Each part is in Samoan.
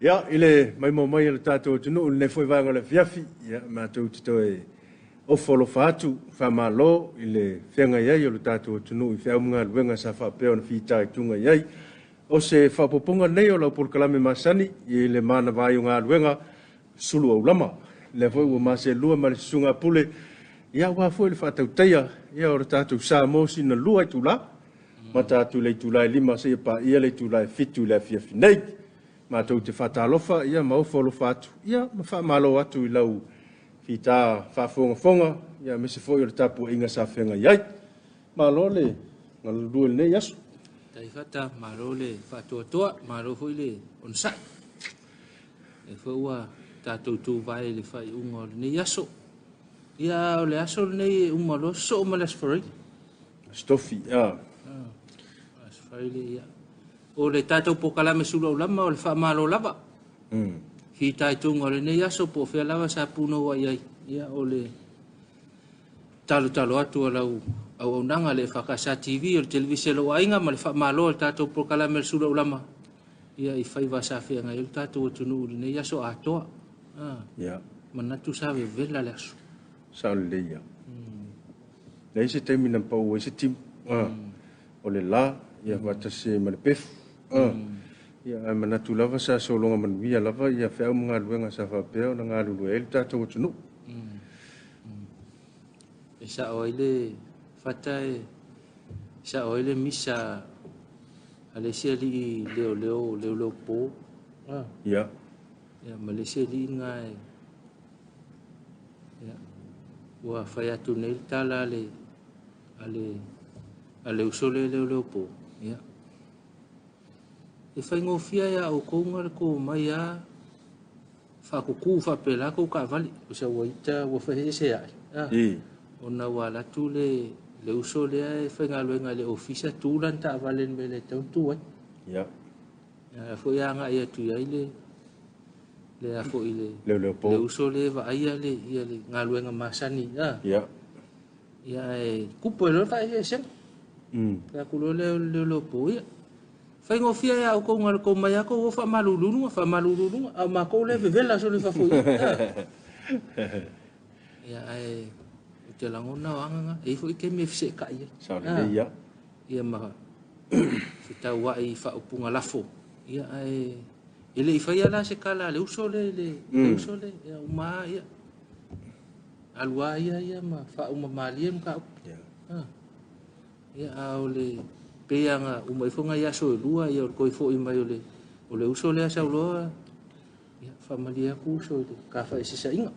Ia, i le maimoa mai a le tatou atunuu i lenei foi vaega o le afiafi, ia, matou te toe ofo alofa atu, faamalo i le feagai ai o le tatou atunuu i feau ma galuega sa faapea ona fitaituga i ai. O se faaopoopoga lenei o lau polokalame masani i le manava ai o galuega sulu aulama. Lea foi ua maselua ma le susuga a Pule, ia aua foi le faatautaia ia o le tatou sa mo sina 2 itula, mata atu i le itula e 5 seia paia le itula e 7 i le afiafi nei. Matou te faatalofa ia ma ofo alofa atu ia ma faamalo atu i lau fita faafogafoga ia aemaise foi o le tapuaiga sa feagai ai. Malo le galulue i lenei aso. Taifata, malo le faatoatoa, malo foi le onosai. E foi ua tatou tuvae i le faaiuga o lenei aso. Ia, o le aso lenei e uma loa sosoo ma le Aso Faraile. Aso Tofi, ia. Aso Faraile, ia. O le tatou polokalame suluaulama o le faamalo lava. Fitaituga o lenei aso po o fea lava sa punouai ai. Ia, o le talotalo atu a lau auaunaga le EFKS TV o le televise o lou aiga ma le faamalo o le tatou polokalame o le suluaulama. Ia, i faiva sa feagai ai le tatou atunuu i lenei aso atoa. Ia. Manatu sa vevela le aso. Sao lelei ia. Leai se taimi na pau ai se timu. O le la, ia faatasi ai ma le pefu. Ia, ae manatu lava sa sologa manuia lava ia feau ma galuega sa faapea ona galulue ai le tatou atunuu. E sao ai le fata e sao ai le misa a le isi alii leoleo leoleo po. Ia. Ia, ma le isi alii na e ia, ua fai atu nei le tala a le uso le leoleo po. Ia. E faigofie ia outou nga le tou omai a faakuku faapela tou taavale. O sa ua ita ua feeseeseai. Ona ua alu atu le uso lea e faigaluega i le ofisa tu lana taavale i le mea e le tatau ona tu ai. Ia. Ia foi agai atu i ai le a foi le Leoleo po. Le uso lea e vaaia le ia le galuega masani. Ia. Ia e kupu e loa le faaeseesega. Fai atu loa le leoleo po ia. Faigofie ia outou nga le tou mai a tou o faamalulu luga, a o matou lea vevela solo i fafo i. Ia ae o te lagona o aga nga, e i foi taimi e feseetai ai. Sao lelei ia. Ia ma fetauai i faaupuga lafo. Ia ae e le i faia la se tala a le uso le le uso le ia uma ia. Alu a ia ia ma faauma malie mataupu. Ia. Ia a o le pei lava na uma ifo nai aso e 2 ia o le toe foi mai o le uso lea sau loa ia faamalie atu uso i le tafaesesaiga.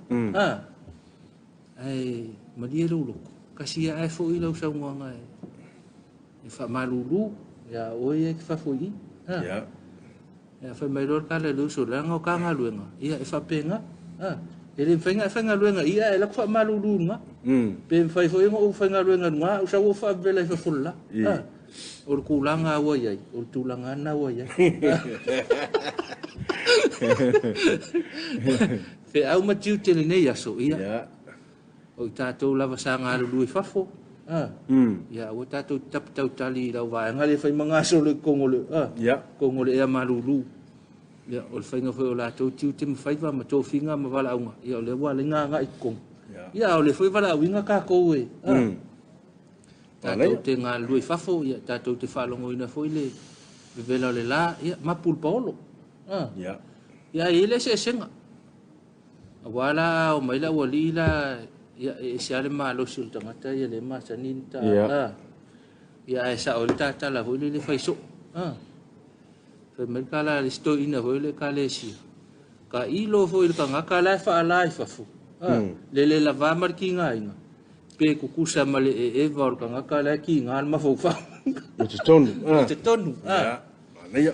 Ae malie lou loto. Kasi ae foi lau saunoaga e faamalulu ia oe e te fafo i i. Ia. Ia fai mai loa le tala i le uso leaga o ta galuega ia e faapena. E le mafai ona e faigaluega ia e alu atu faamalulu luga. Pe mafai foi ona ou faigaluega luga, au sau ou faavela i fafo le la. O le tulaga ua i ai, o le tulaga na ua i ai. Feau ma tiute lenei aso, ia. Ia. O i tatou lava sa galulue i fafo. Ia, ua tatou tapatautali i lau vaega le fai magasolo i totonu o le, Ia. totonu o le ea malulu. Ia, o le faiga foi o latou tiute ma faiva ma tofiga ma valaauga, ia o lea ua ala ai agai i totonu. Ia. Ia, o le foi valaauina tatou e, tatou te galulue i fafo, ia tatou te faalogoina foi le vevela o le la, ia, mapu le paolo. Ia. Ia, e i ai le eseesega. Aua la o mai la ualii la, ia, e ese lava le malosi o le tagata ia le masani ni ta. Ia. Ia, ae sao ai le tatala foi le fai soo. Fai mai le tala a le stoina foi le ekalesia. Ka ilo foi le tagata la e faala i fafo. Le le lava ma le kigaina. Pe kukusa ma le eva o le tagata la e kiga le mafaufau. O te tonu. O te tonu. Ia. Manaia.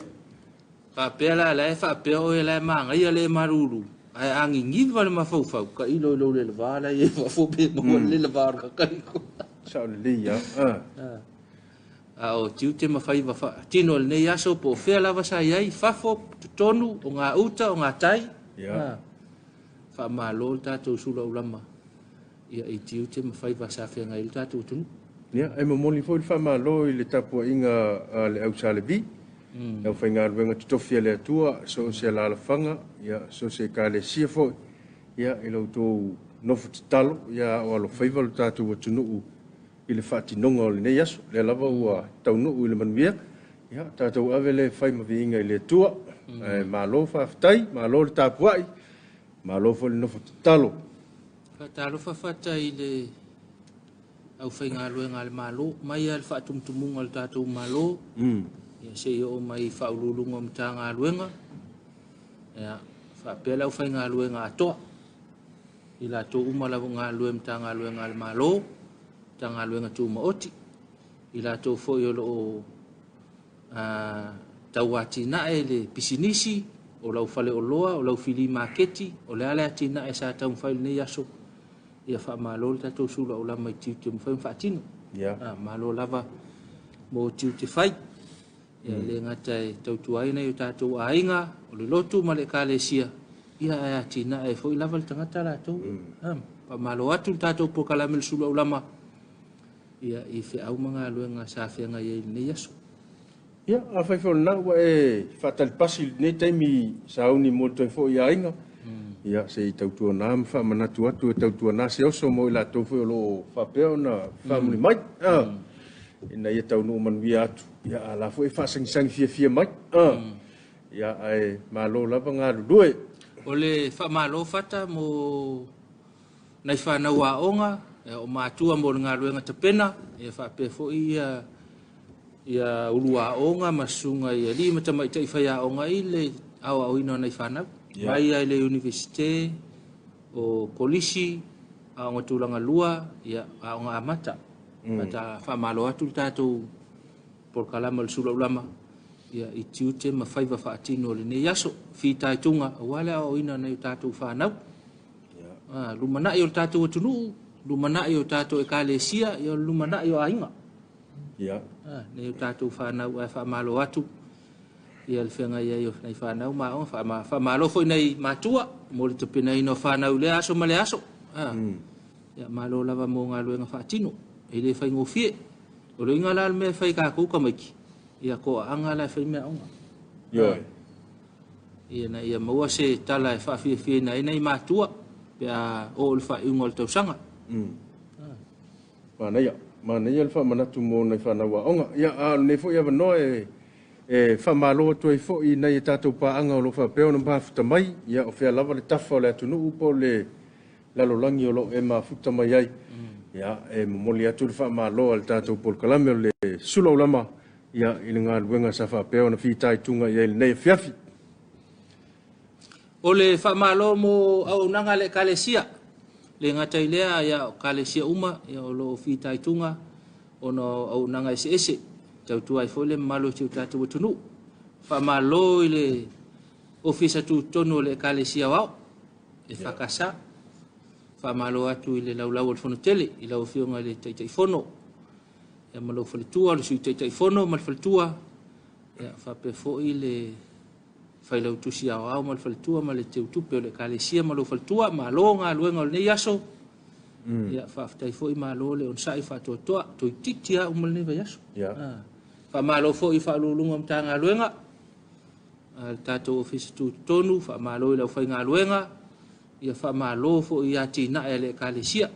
Faapea la la e faapea oe la e magaia le malulu. Ae agigiva le mafaufau, ka ilo i lou le lava la i fafo pe maua le lava o le kakaliko. Sao lelei ia. A o tiute ma faiva tino o lenei aso po o fea lava sa i ai, fafo, totonu, o ngā uta, o ngā tai. Ia. Faamalo le tatou sulaulama ia i tiute ma faiva sa feagai ai le tatou atunuu. Ia, e momoli foi le faamalo i le tapuaiga a le au Sa Levi. Le aufaigaluega totofi a le Atua, so o se alaalafaga, ia, so o se Ekalesia foi, ia, i lo outou nofo tatalo, ia, a o alofaiva lo tatou atunuu i le faatinoga o lenei aso. O lea lava ua taunuu i le manuia, ia, tatou ave lea e fai ma viiga i le Atua. Ae malo faafetai, malo le tapuai, malo foi le nofo tatalo. Faatalofa fata i le aufaigaluega a le Malo, mai lava i le faatumutumuga o le tatou Malo, ia seia oo mai i Faauluuluga o Matagaluega, ia, faapea le aufaigaluega atoa, i latou uma lava o galulue i Matagaluega a le Malo, Matagaluega Tumaoti, i latou foi o lo o tauatinae le pisinisi, o lau faleoloa, o lau fili maketi, o le a le atinae sa taumafai i lenei aso, ia faamalo le tatou sulaulama i tiute ua mafai ona faatino. Malo lava mo tiute fai. Ia e le gata e tautua ai nai o tatou aiga, o le lotu ma le Ekalesia, ia ae atinae ai foi lava le tagata latou. Faamalo atu le tatou polokalame o le sulaulama ia i feau ma galuega sa feagai ai i lenei aso. Ia, afai foi o lena ua e faatalipasi i lenei taimi sauni mo le toe foi i aiga, ia se i tautuana ma faamanatu atu e tautuana se oso mo i latou foi o lo o faapea ona faamuli mai, ina ia taunuu manuia atu, ia a la foi e faasagisagi fiafia mai, ia ae malo lava galulue. O le faamalo fata mo nai fanau aoga, o matua mo le galuega tapena, ia faapea foi ia ia ulu aoga ma susuga i alii ma tamaitai faiaoga i le aoaoina o nai fanau. Mai lava i le Iunivesite, o kolisi, aoga tulaga lua, ia, aoga amata. Faamalo atu le tatou polokalame o le Sulaulama ia, i tiute ma faiva faatino o lenei aso. Fitaituga aua le aoaoina o nai o tatou fanau. Lumanai o le tatou atunuu, lumanai o tatou Ekalesia, ia o le lumanai o aiga. Nai o tatou fanau ae faamalo atu ia le feagai ai o nai fanau ma aoga. Faamalo foi nai matua mo le tapenaina o fanau i lea aso ma lea aso. Ia, malo lava mo galuega faatino. E le faigofie. O le uiga la o le mea e fai e tatou tamaiti, ia toaaga la e fai meaaoga. Ina ia maua se tala e faafiafiaina ai nai matua pe a oo i le faaiuga o le tausaga. Manaia, manaia le faamanatu mo nai fanau aoga. Ia, a o lenei foi avanoa e e faamalo atu ai foi i nai a tatou paaga o lo o faapea ona mafuta mai, ia o fea lava le tafa o le atunuu po o le lalolagi o lo o e mafuta mai ai. Ia, e momoli atu le faamalo a le tatou polokalame o le Sulaulama, ia, i le galuega sa faapea ona fitaituga i ai i lenei afiafi. O le faamalo mo auaunaga a le Ekalesia, le gata i lea, ia, o Ekalesia uma ia, o lo o fitaituga ona o auaunaga eseese, tautua ai foi le mamalu o si o tatou atunuu. Faamalo i le Ofisa Tutotonu o le Ekalesia Aoao, e FKS. Faamalo atu i le laulau o le Fonotele, i lau Afioga i le Taitaifono, ia ma lou faletua, le Sui Taitaifono ma le faletua, ia, faapea foi le Failautusi Aoao ma le faletua ma le Teutupe o le Ekalesia ma lou faletua. Malo galuega o lenei aso. Ia, faafetai foi, malo le onosai faatoatoa, toeitiiti lava uma lenei vaiaso. Faamalo foi i Faauluuluga o Matagaluega, le tatou Ofisa Tutotonu, faamalo i le aufaigaluega, ia faamalo foi i atinae a le Ekalesia.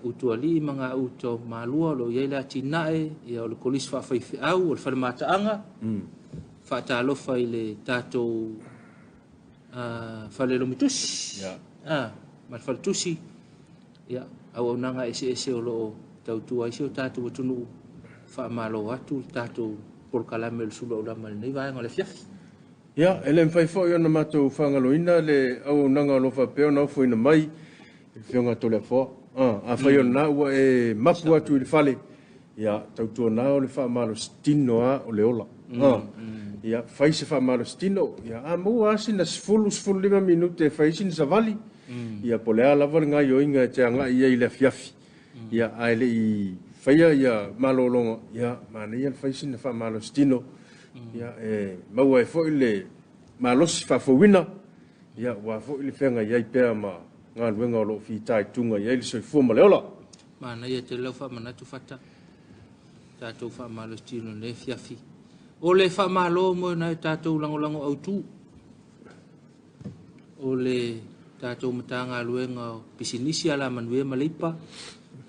Utualii ma gauta o Malua o lo o i ai le atinae, ia, o le Kolisi Faafaifeau, o le Falemataaga. Faatalofa i le tatou Fale Lomitusi ma le Faletusi, ia, auaunaga eseese o lo o tautua ai si o tatou atunuu. Faamalo atu le tatou polokalame o le Sulaulama i lenei vaega o le afiafi. Ia, e le mafai foi ona matou faagaloina le auaunaga o lo o faapea ona ofoina mai i le Afioga a Toleafoa. Afai o lena ua e mapu atu i le fale, ia, tautuana o le faamalositino lava o le ola. Ia, fai se faamalositino, ia, a maua lava sina 10, 15 minute e fai ai sina savali, ia, po o le a lava le gaoioiga e te agai i ai i le afiafi, ia, ae le i faia ia malologa, ia, manaia le fai sina faamalositino, ia, e maua ai foi le malosi faafouina, ia, aua foi le feagai ai pea ma galuega o lo o fitaituga i ai le soifua ma le ola. Manaia tele lau faamanatu fata, tatou faamalositino i lenei afiafi. O le faamalo mo nai tatou lagolago autu o le tatou Matagaluega o Pisinisi Alamanuia ma Leipa,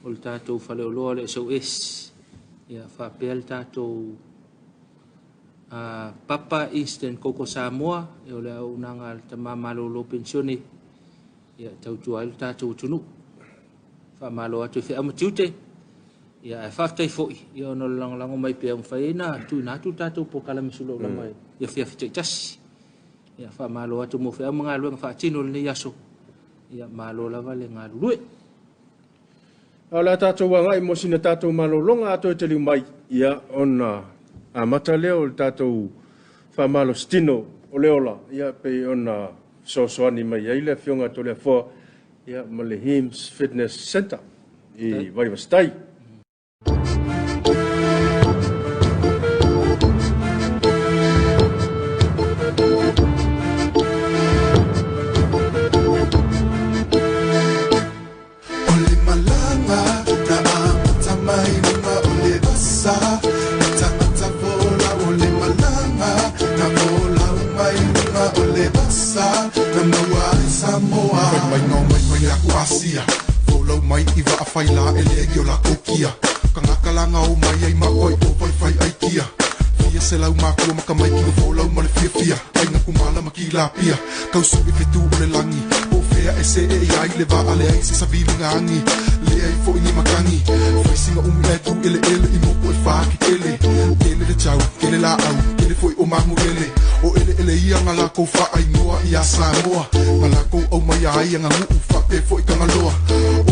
o le tatou Faleoloa o le SOS, ia faapea le tatou Papa Instant Koko Samoa, o le auaunaga a le tama malolo penisione, ia tautua ai le tatou atunuu. Faamalo atu i feau ma tiute, ia ae faafetai foi ia ona o le lagolago mai pea ua mafai ai ona tuuina atu le tatou polokalame suluaulama i afiafi taitasi. Ia faamalo atu mo feau ma galuega faatino i lenei aso. Ia malo lava le galulue. A o le a tatou agai mo sina tatou malologa a toe taliu mai, ia ona amata lea o le tatou faamalositino o le ola, ia pei ona fesoasoani mai ai le Afioga a Toleafoa ia ma le HIMS Fitness Center i Vaivasitai. O le malaga na amata mai luga o le vasa, e tagata folau. O le malaga na folau mai luga o le vasa, na maua ai Samoa. Fai mai ngao mai mai le aku Asia, folau mai i vaafai la e le i o lakou kia. Kagaka la gao mai ai ma oi o falefai ai kia. Fia selau makua ma tamaiti ua folau ma le fiafia. Aiga kumala ma kilapia, tausuʻi fetu o le lagi. Po o fea e seʻe i ai le vaa, leai se saviliga agi, leai foi ni matagi. Faisiga umi ae tu eleele i moku e fā kekele. Tele le tau, tele laau, tele foi o magulele. O eleele ia na lakou faaigoa iā Samoa, na lakou aumaia ai aganuu faapea foi Tagaloa.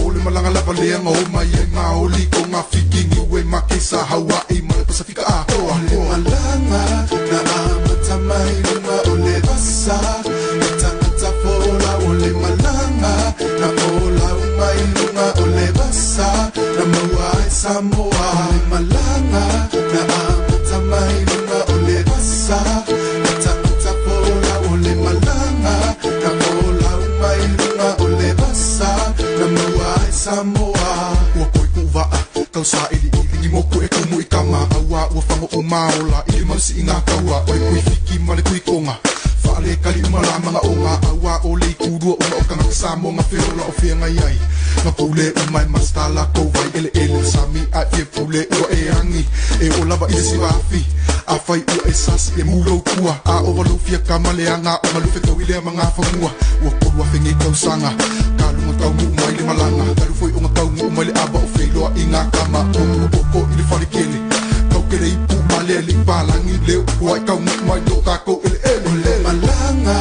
O le malaga lava lea na o mai ai Maoli, Toga, Fiti, Niue, Makesa, Hauaʻi ma le Pasifika atoa. O le malaga na amata mai luga o le vasa, e tagata folau. O le malaga na folau mai luga o le vasa, na maua ai Samoa. O le malaga na amata mai luga o le vasa, e tagata folau. O le malaga na folau mai luga o le vasa, na maua ai Samoa. Ua koi kuʻu vaa, tau saʻiliʻili ni moku e kumu i kama, auā ua fagoʻo maola i le mau siʻiga kaua. O le kui fiki ma le kui koga, faalekali uma la manaʻoga, auā o le itulua uma o tagata Samoa na feola o feagai ai. Na pule uma e masitala kou vai eleele sami ae fia pule ua e agi e oo lava i le sivaafi. Afai ua e sasi e mulou tua, a ova lou fia kama leaga o galufe tau i lea magafamua. Ua 3000 nei tausaga kaluga taunuu mai le malaga, talu foi ona taunuu mai le ava o feiloaiga kama. Ua oko i le falekele taukele ipu ma le alii palagi leo uaʻi taunuu mai lo takou eleele. O le malaga na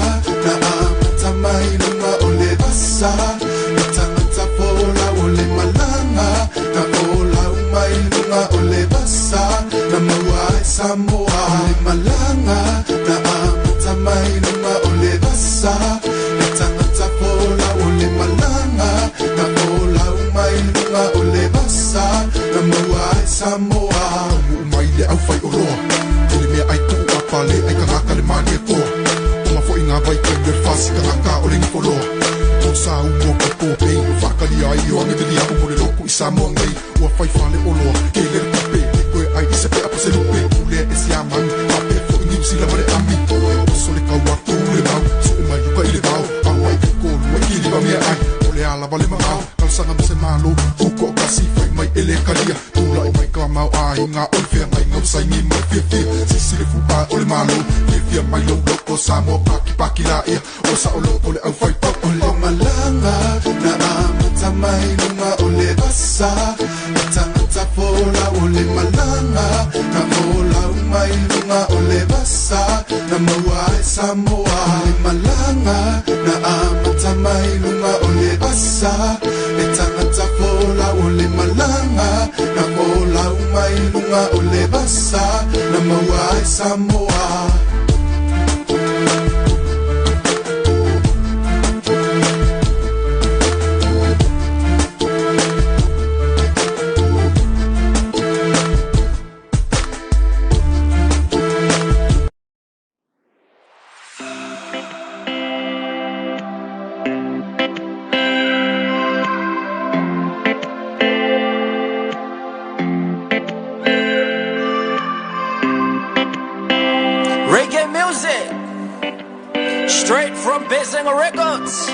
amata mai luga o le vasa, e tagata folau. O le malaga na folau mai luga o le vasa, na maua ai Samoa. O le malaga na amata mai luga o le vasa, e tagata folau. O le malaga na folau mai luga o le vasa, na maua ai Samoa. Taunuu mai le aufaioloa, tele meaai tuu a pale ai tagata le malie toa. Oma foi ngā vaitaimi o le fasi tagata o le gifoloa. O sa umu o koko pei, faakalia ai o age viliaʻu mo le loku i Samoa nei. Ua fai fale oloa, tele le tupe, le toe ai i se pe'a po se lupe. Pulea e Siamani, faapea foi Niu Sila ma le ami. Oso le kaua, tu le mau, suʻe mai uka i le vao. Auai ke kolua i kiliva meaai, o le a lava le mamao. Talosaga ma se malo, tutoʻatasi fai mai e le kalia. Tulaʻi mai ka maoʻaiga o le feagaiga ua saini ma le fiafia. Sisi le fuʻa o le malo, fiafia mai lou loto Samoa pakipaki laia. Ua saʻoloto le aufaipau. O le malaga na amata mai luga o le vasa, e tagata folau. O le malaga na folau mai luga o le vasa, na maua ai Samoa. O le malaga na amata mai luga o le vasa, e tagata folau. O le malaga na folau mai luga o le vasa, na maua ai Samoa. Pesega Records.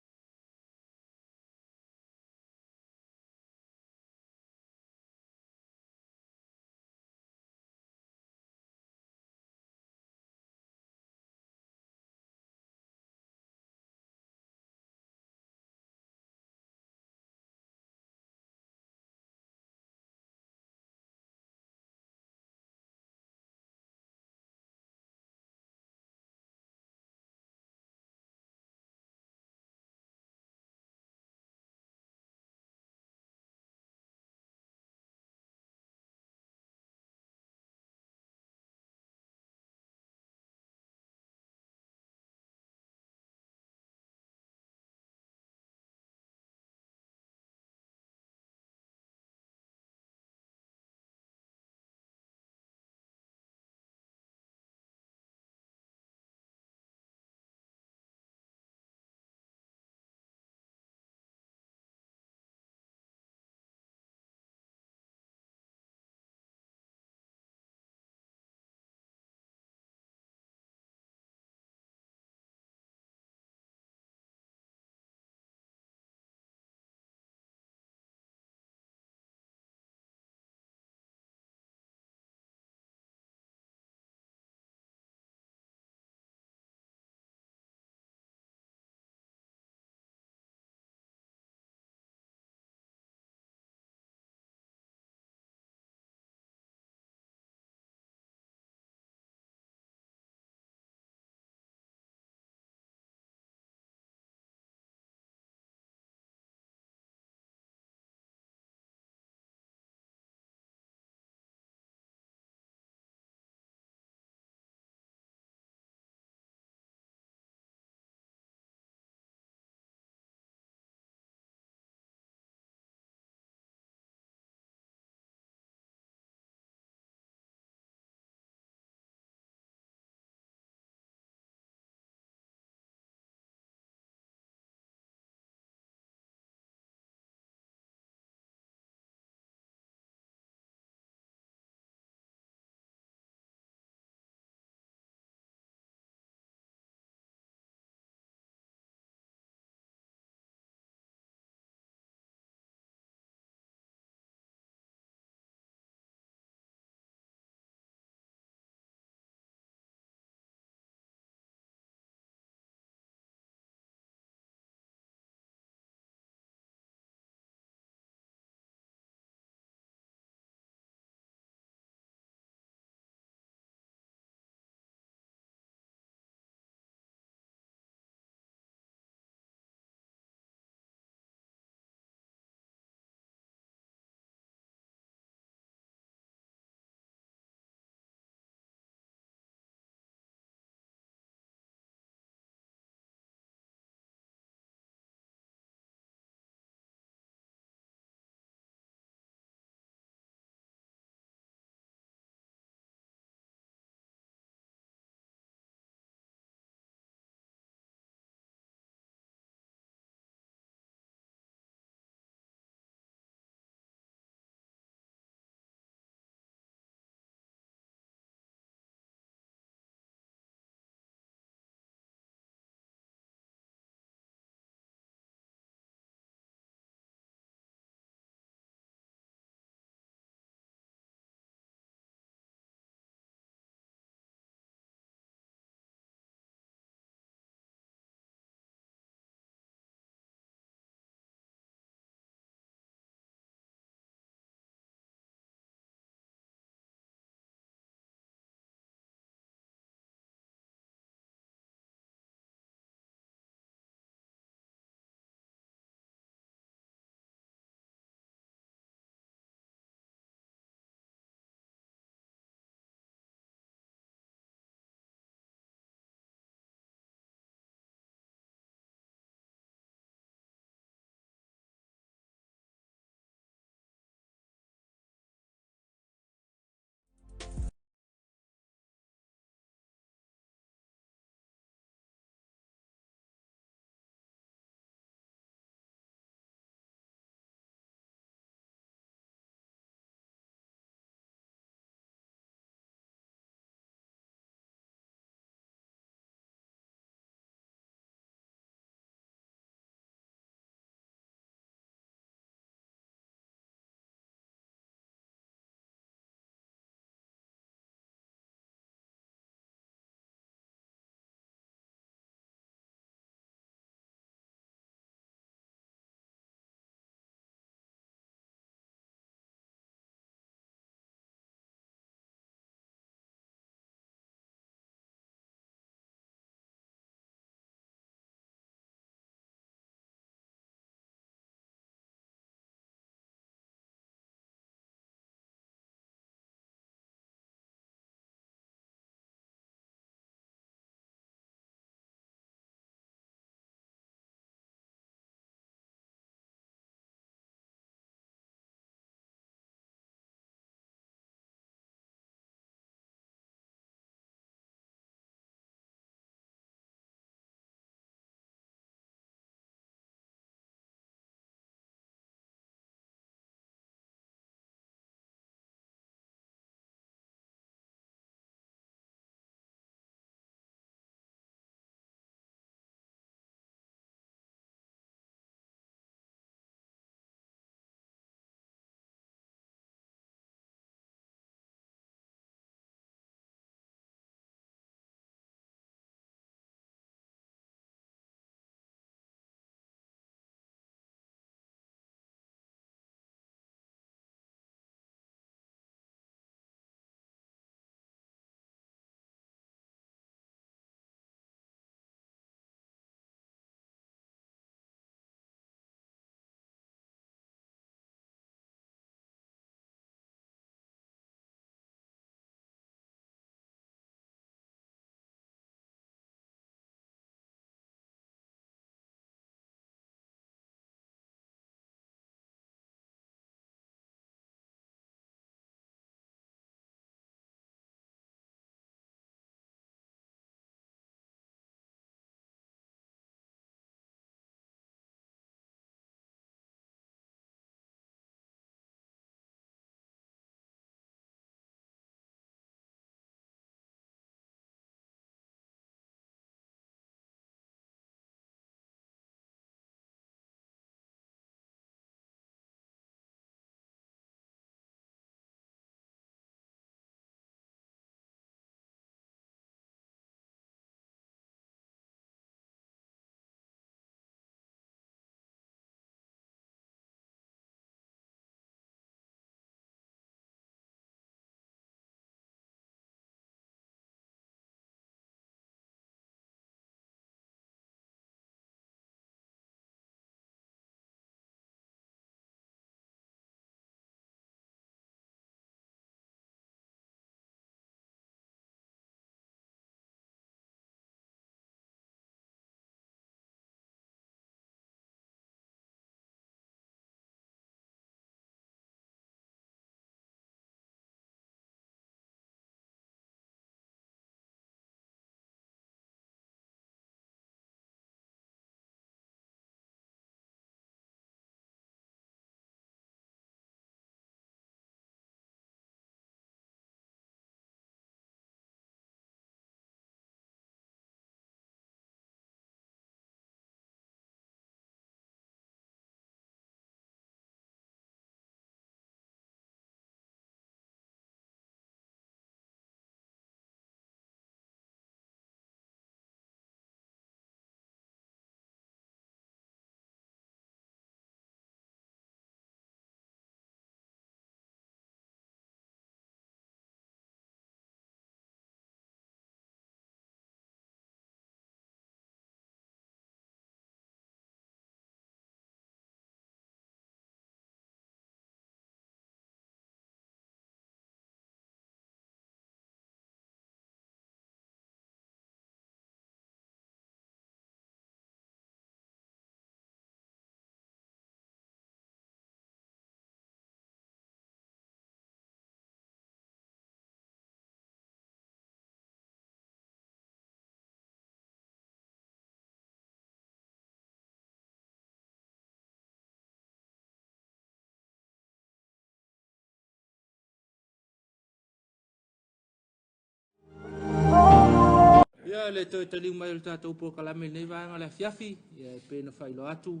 Ia le toe taliu mai o le tatou polokalame i lenei vaega o le afiafi, ia e pei ona faailoa atu,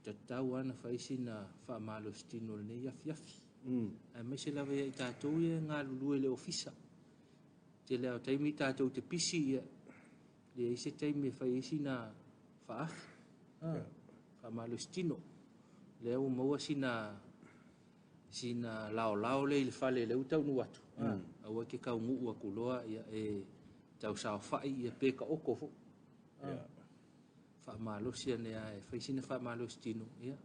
tatau lava ona fai sina faamalositino i lenei afiafi. Aemaise lava ia i tatou ia e galulue i le ofisa. Tele lava o taimi tatou te pisi, ia, leai se taimi e fai ai sina faafi, faamalositino. Lea ua maua sina laolao lea i le fale lea ua taunuu atu. Aua e te taunuu atu loa, ia, e tausaofai, ia, pe taoto foi. Faamalosi ane lava e fai sina faamalositino, ia,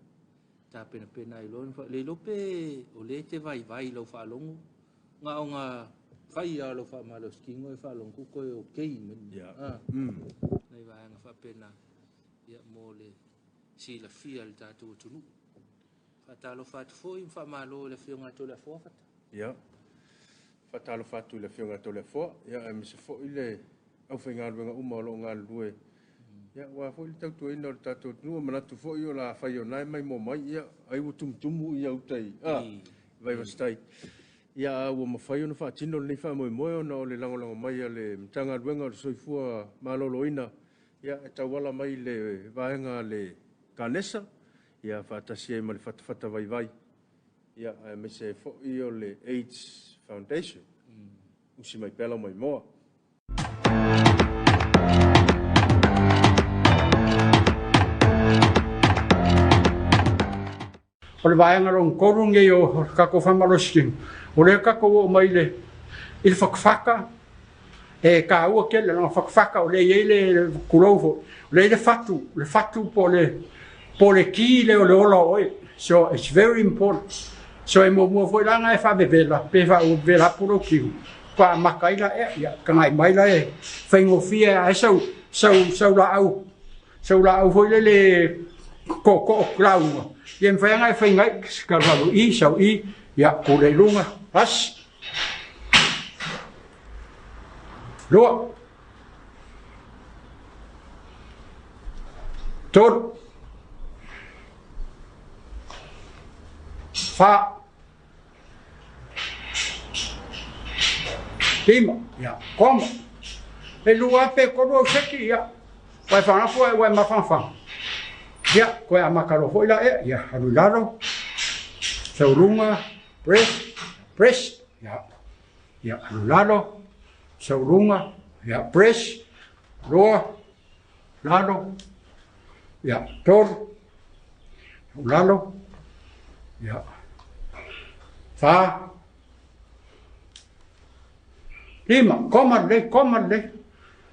tapenapena ai loa. Le iloa pe o lea e te vaivai i lau faalogo, na ona fai lava o lau faamalositino e faalogo atu toe okay mai. Nai vaega faapena, ia, mo le silafia e le tatou atunuu. Faatalofa atu foi ma faamalo i le Afioga ia Toleafoa Fata. Ia, faatalofa atu i le Afioga ia Toleafoa, ia, aemaise foi le aufaigaluega uma o lo o galulue, ia, aua foi le tautuaina o le tatou atunuu. Manatu foi o la fai o nae mai mo mai, ia, ai ua tumutumu ia uta i Vaivastai. Ia, a ua mafai ona faatino lenei faamoemoe ona o le lagolago mai a le Matagaluega o le Soifua Maloloina, ia, e tauala mai le vaega a le Kanesa, ia, faatasi ai ma le Fatafata Vaivai, ia, aemaise foi o le AIDS Foundation. Usi mai pea lau maimoa. O le vaega lona tolu lenei o le tatou faamalositino, o lea tatou oo mai i le fatafata, e taua tele lona fatafata, o lea e i ai le tulou foi, o lea e i ai le fatu po o le ki lea o le ola o oe. So it's very important. So e muamua foi la na e faavevela, pe faavevela atu lou tino, pa amata ai la ea, ia tagai mai la e faigofie ae sau laau, sau laau foi lele tootoo lauga, ia mafai ona e faiga ai, alu i, sau i, ia pule i luga, 1, 2, 3, 4, 5, ia, koma. E lua pe kolu au seki, ia, wai whangapu ai wai mawhangawhanga. Ia, koe a makaro foi la ea, ia, alu lalo, saurunga, press, press, ia, ia, alu lalo, saurunga, ia, press, loa, lalo, ia, tolu, lalo, ia, 4, 5, koma lei, koma lei.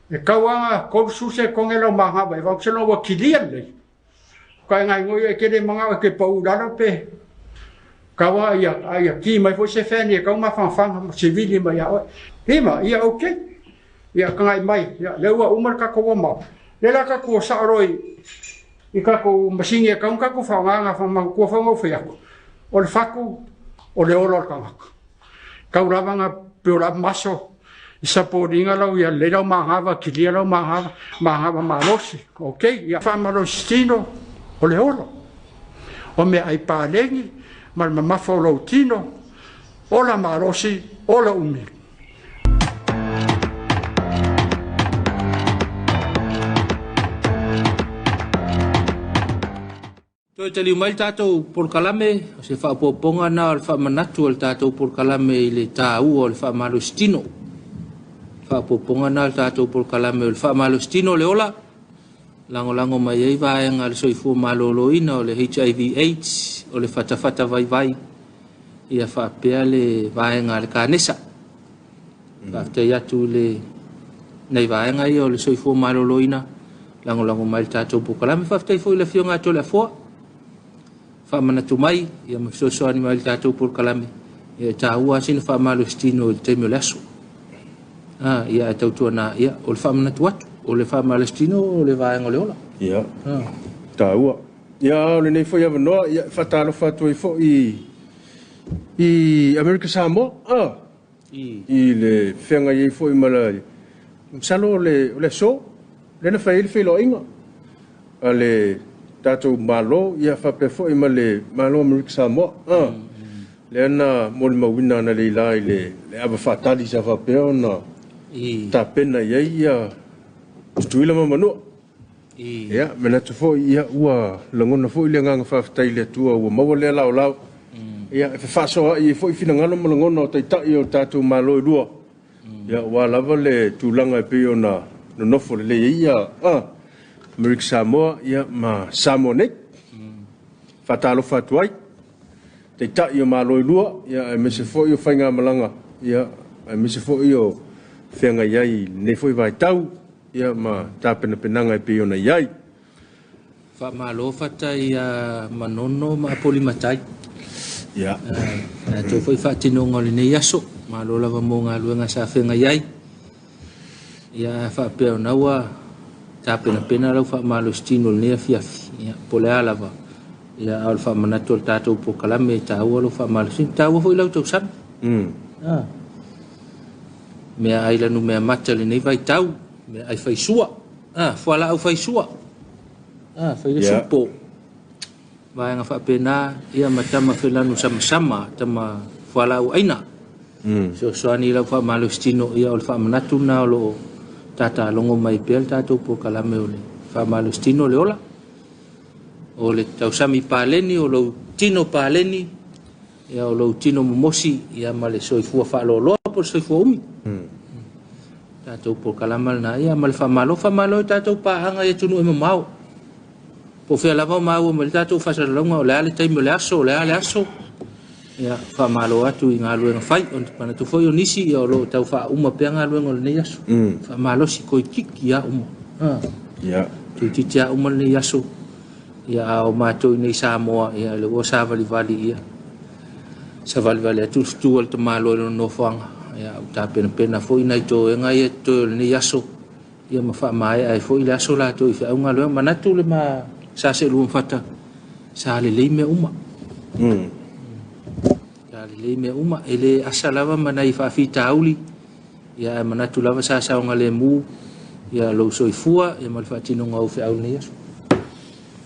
E kauanga kolu suse konge lau maha vai, vau se lau kilia lei. Kai ngai ngoi e kele manga e ke pau lalo pe. Kawa ia ia ki mai foi se feni e kau mawhangawhanga sivili mai ia oe. 5, ia okay. Ia kangai mai, ia leua umar ka kowa mau. Le la ka kua saoroi i kako masingi e kau kako whaonganga whamau kua whaongau whiako. O le whaku, o le olo o kangaka. Kau rawanga peo la maso, i saporinga lau ia le lau mahava, kilia lau mahava, mahava malosi. Ok, ia whamalositino o le olo. O mea ai pālengi, ma le mamafa o lau tino, o la malosi, o la umi. Toe taliu mai le tatou polokalame, o se faaopoopoga na o le faamanatu o le tatou polokalame i le tāua o le faamalositino. Faaopoopoga na o le tatou polokalame o le faamalositino o le ola, lagolago mai ai vaega le soifua maloloina o le HIV AIDS, o le fatafata vaivai, ia faapea le vaega a le Kanesa. Faafetai atu le nai vaega ia o le soifua maloloina, lagolago mai le tatou polokalame. Faafetai foi i le Afioga ia Toleafoa, faamanatu mai, ia ma fesoasoani mai le tatou polokalame, ia e taua sina faamalositino i le taimi o le aso. Ia e tautuana, ia, o le faamanatu atu, o le faamalositino o le vaega o le ola. Ia, taua. Ia, o lenei foi avanoa, ia, faatalofa atu ai foi i Amerika Samoa, i le feagai ai foi ma le masalo o le aso, le na fai ai le feiloaiga a le tatou malo, ia faapea foi ma le Malo Amerika Samoa. Lea na molimauina ana leila i le ava faatali sa faapea ona tapena i ai ia Tutuila ma Manua. Ia, manatu foi, ia, ua lagona foi le agaga faafetai i le Atua ua maua lea laolao. Ia, e fefaasoaai ai foi finagalo ma lagona o Taitai o tatou Malo e lua. Ia, aua lava le tulaga e pei ona nonofo lelei ai ia Amerika Samoa, ia, ma Samoa nei. Faatalofa atu ai Taitai o Malo e lua, ia, aemaise foi o faigamalaga, ia, aemaise foi o feagai ai i lenei foi vaitau, ia, ma tapenapenaga e pei ona i ai. Faamalo fatai ia Manono ma Apolimatai. Ia. Latou foi faatinoga o lenei aso. Malo lava mo galuega sa feagai ai. Ia faapea ona ua tapenapena lau faamalositino i lenei afiafi. Ia, po o le a lava. Ia, a o le faamanatu o le tatou polokalame e taua lou faamalositino. Taua foi lau tausami. Meaai lanu meamata i lenei vaitau. Meaai faisua. Fualaau faisua. Fai le supo. Vaega faapena, ia ma tama felanu samasama, tama fualaau aina. Fesoasoani i lau faamalositino, ia o le faamanatu lena o lo o tatalogo mai pea le tatou polokalame o le faamalositino le ola. O le tausami paleni, o lou tino paleni, ia o lou tino momosi, ia ma le soifua faaloaloa po o le soifua umi. Tatou polokalama lena, ia ma le faamalo. Faamalo i tatou paaga i atunuu e mamao. Po o fea lava o maua mai le tatou faasalalauga, o le a le taimi o le aso, o le a le aso. Ia, faamalo atu i galuega fai. O manatu foi o nisi, ia, o lo o tau faauma pea galuega o lenei aso. Faamalosi toeitiiti lava uma. Toeitiiti lava uma lenei aso. Ia, a o matou i nei Samoa, ia, o lea ua savalivali, ia, savalivali atu le fetu a le tamaloa i lona nofoaga. Ia, ua tapenapena foi nai toega ia totoe o lenei aso, ia ma faamaea ai foi le aso latou i feau galuega. Manatu le ma sa seelua ma fata, sa lelei mea uma. Sa lelei mea uma. E le asa lava ma nai faafitauli, ia ae manatu lava sa saogalemu, ia lou soifua, ia ma le faatinoga o feau lenei aso.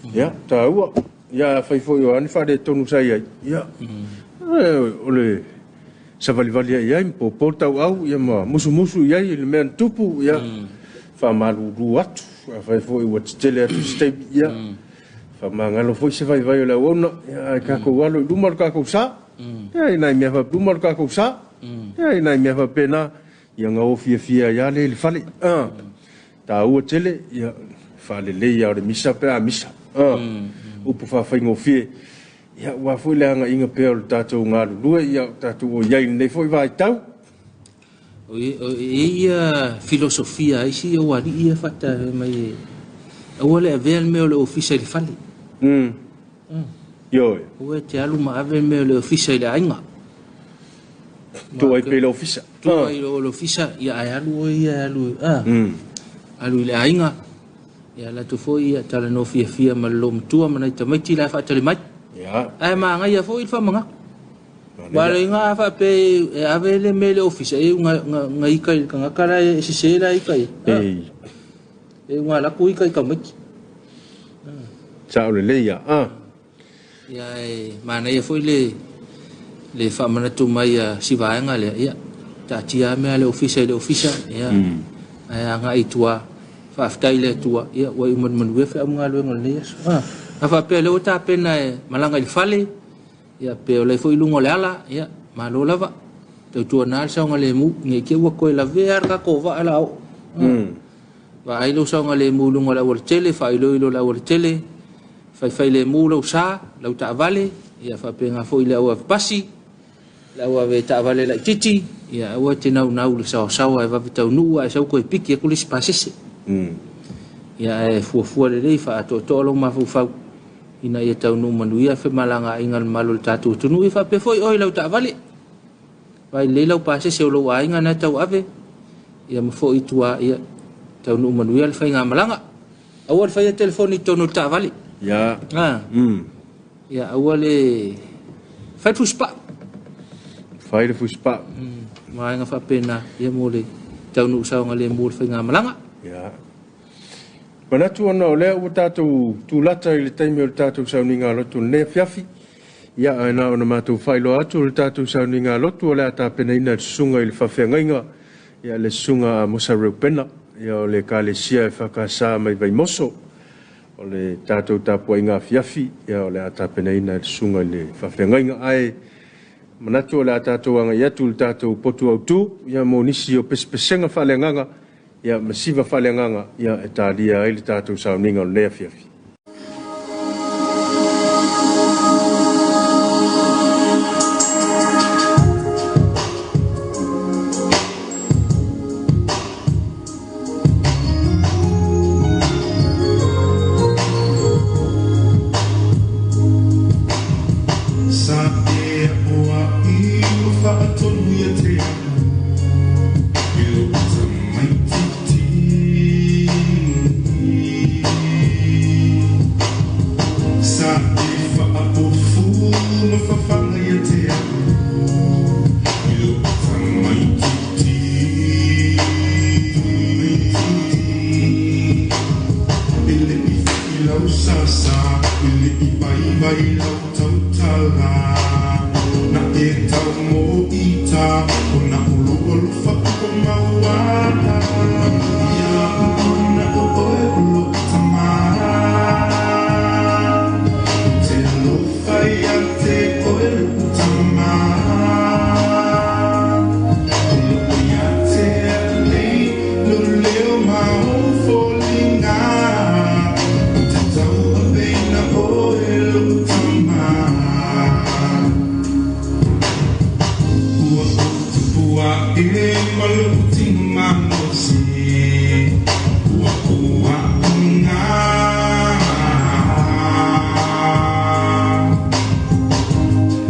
Ia, taua. Ia, afai foi o a ni faaletonu sa i ai, ia, o le savalivali ai i ai, ma popo le tauau, ia ma musumusu i ai i le mea na tupu, ia, faamalulu atu. Afai foi ua tetele atu se taimi, ia, faamagalo foi se vaivai o le auauna, ia, ae tatou alo i luma lo tatou sa. Ia, i nai mea luma lo tatou sa. Ia, i nai mea faapena, ia gaoa fiafia ai lava le i le fale. Taua tele, ia, faalelei lava o le misa pe a misa. Upu faafaigofie. Ia, aua foi le agaiga pea o le tatou galulue, ia, o tatou o i ai i lenei foi vaitau. O i ai ia filosofia a isi ou alii ia fata mai e aua le avea le mea o le ofisa i le fale. Ioe. Aua e te alu ma ave le mea o le ofisa i le aiga. Tuu ai pea i le ofisa. Tuu ai i le ofisa, ia ae alu oe ia e alu, alu i le aiga. Ia alu atu foi ia talanoa fiafia ma le loomatua ma nai tamaiti la e faatali mai. Ia. Ae magaia foi le faamanatu. Aua le iga a faapea e ave le mea i le ofisa, e nga ika i le tagata la e sese la ika ia. E nga alu atu ika i tamaiti. Sao lelei ia. Ia e manaia foi le le faamanatu mai a si vaega lea, ia taatia lava mea a le ofisa i le ofisa, ia ae agai i tua. Faafetai i le Atua, ia ua iu manumanuia feaugaluega o lenei aso. A faapea o lea ua tapena e malaga i le fale, ia pe o la e foi i luga o le ala, ia malo lava. Tautuana le saogalemu, ne i te i ua toe lavea le tatou vaa la oo. Vaai lou saogalemu i luga o le aualatele, faailoilo le aualatele, faifailemu lou sa, lau taavale, ia faapena foi i le au ave pasi, le au ave taavale laitiiti, ia aua e te naunau i le saoasaoa e vave taunuu ae sau toe piki atu le isi pasese. Ia ae fuafua lelei, faaatoatoa lou mafaufau ina ia taunuu manuia femalagaaiga a le mamalu o le tatou atunuu. Ia faapea foi oe i lau taavale, vaai lelei lau pasese o lou aiga na e tauave, ia ma foi i tua, ia taunuu manuia le faigamalaga. Aua le faia telefoni i totonu o le taavale. Ia. Ia aua le fai le fusipaa. Fai le fusipaa. Vaega faapena, ia mo le taunuu saogalemu o le faigamalaga. Ia. Manatu ona o lea ua tatou tulata i le taimi o le tatou sauniga lotu i lenei afiafi, ia ae na ona matou faailoa atu o le tatou sauniga lotu o le a tapenaina e le susuga i le faafeagaiga, ia le susuga a Amosa Reupena. ia o le Ekalesia EFKS mai Vaimoso. O le tatou tapuaiga afiafi, ia o le a tapenaina e le susuga i le faafeagaiga. Ae manatu o le a tatou agai atu i le tatou potu autu, ia mo nisi o pesepesega faaleagaga, ia ma siva faaleagaga, ia e talia ai le tatou sauniga o lenei afiafi. Sa e oa i o whaatonu ia te au i lo tamaititi. Sa e whaapofu ma whawhanga ia te au i lo tamaititi. E le i whiilau sasa, e le i pai vai lau tautala. Na e tau mo ita, o na ulu olu whakuko mauata. Ia na o oe ulo tama. Te alofa ia te oe lu tama. O loo ia te nei, lo leo ma o foliga. O te tau apeina oe lo tama. Ua tupua e maluti malosi. Ua ua unga.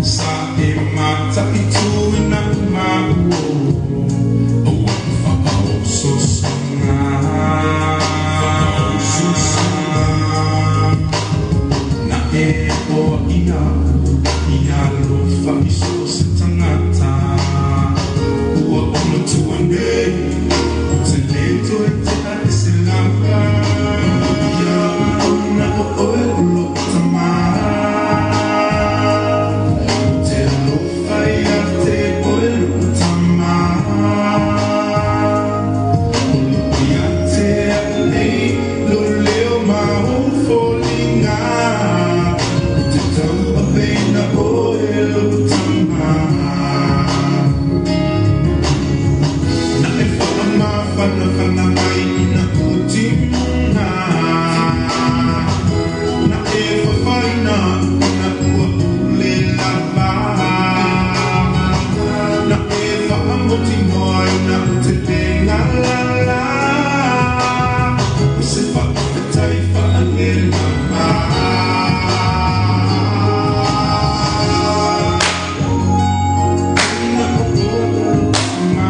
Sa e mata i tuina mau. O whaao sosunga. Whaao sosunga. Na e o ia ia lofa i so se tangata. Ua o matua nei, o te leto e te a e se lava. Ia ona o oe o lo tama. Te alofa ia te oe lo tama. O lo ia te a nei, lo leo ma o foliga. O te tau apeina oe lo tama. Na e whaamawhana whana mai ina uti munga. Na e whawhaina na ua ule lava. Na e whaamoti noa ina te te ngā la la. O se whaafetai whaange lava. Na o o tama.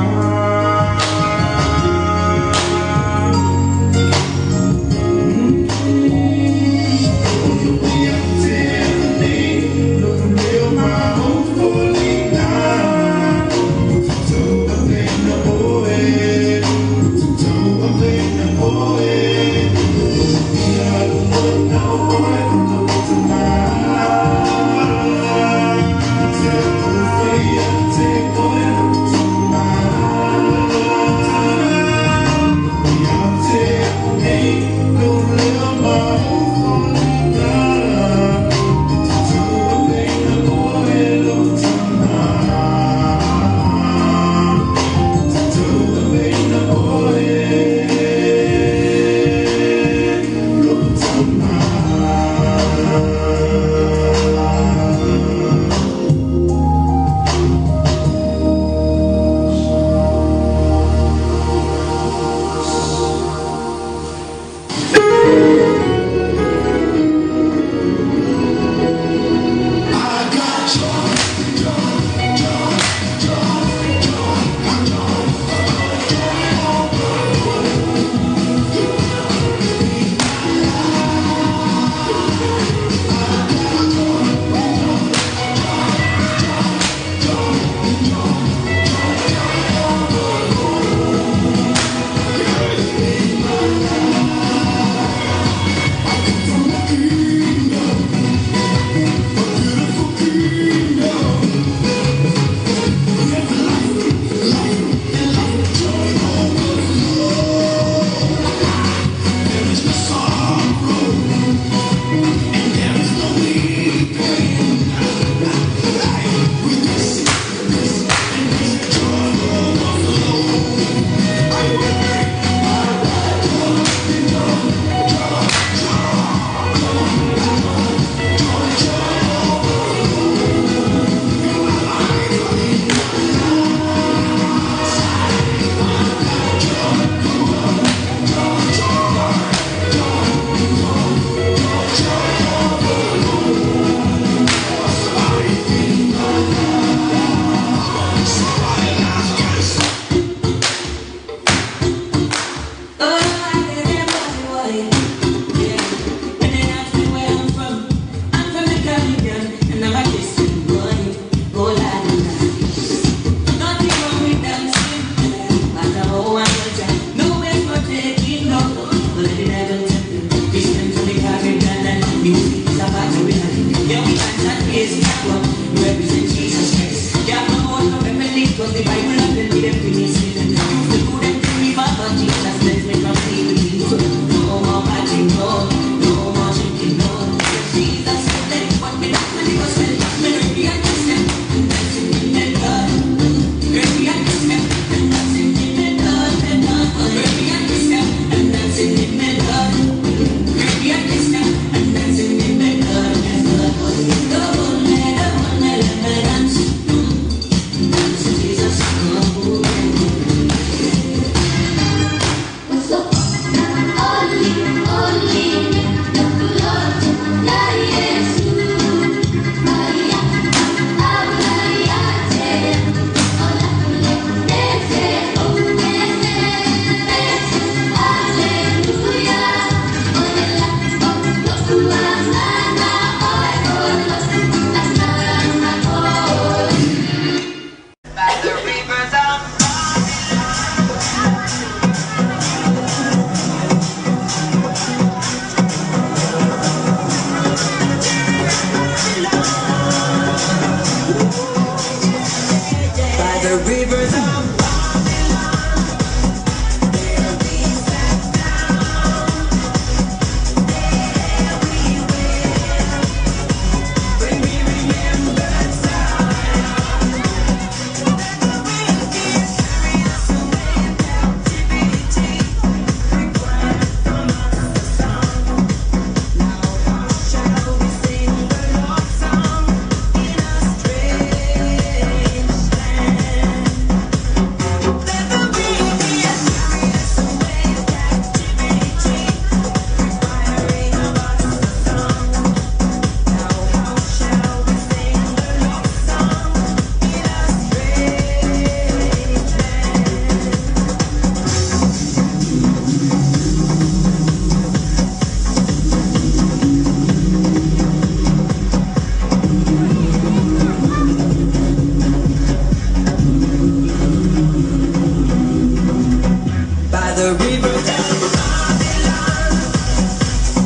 the rivers of Babylon,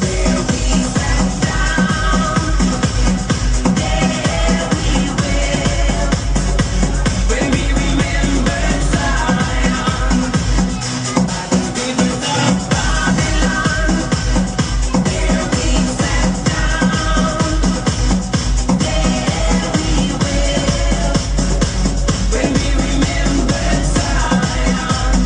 there we sat down, there we wept, when we remembered Zion. By the rivers of Babylon, there we sat down, there we wept, when we remembered Zion.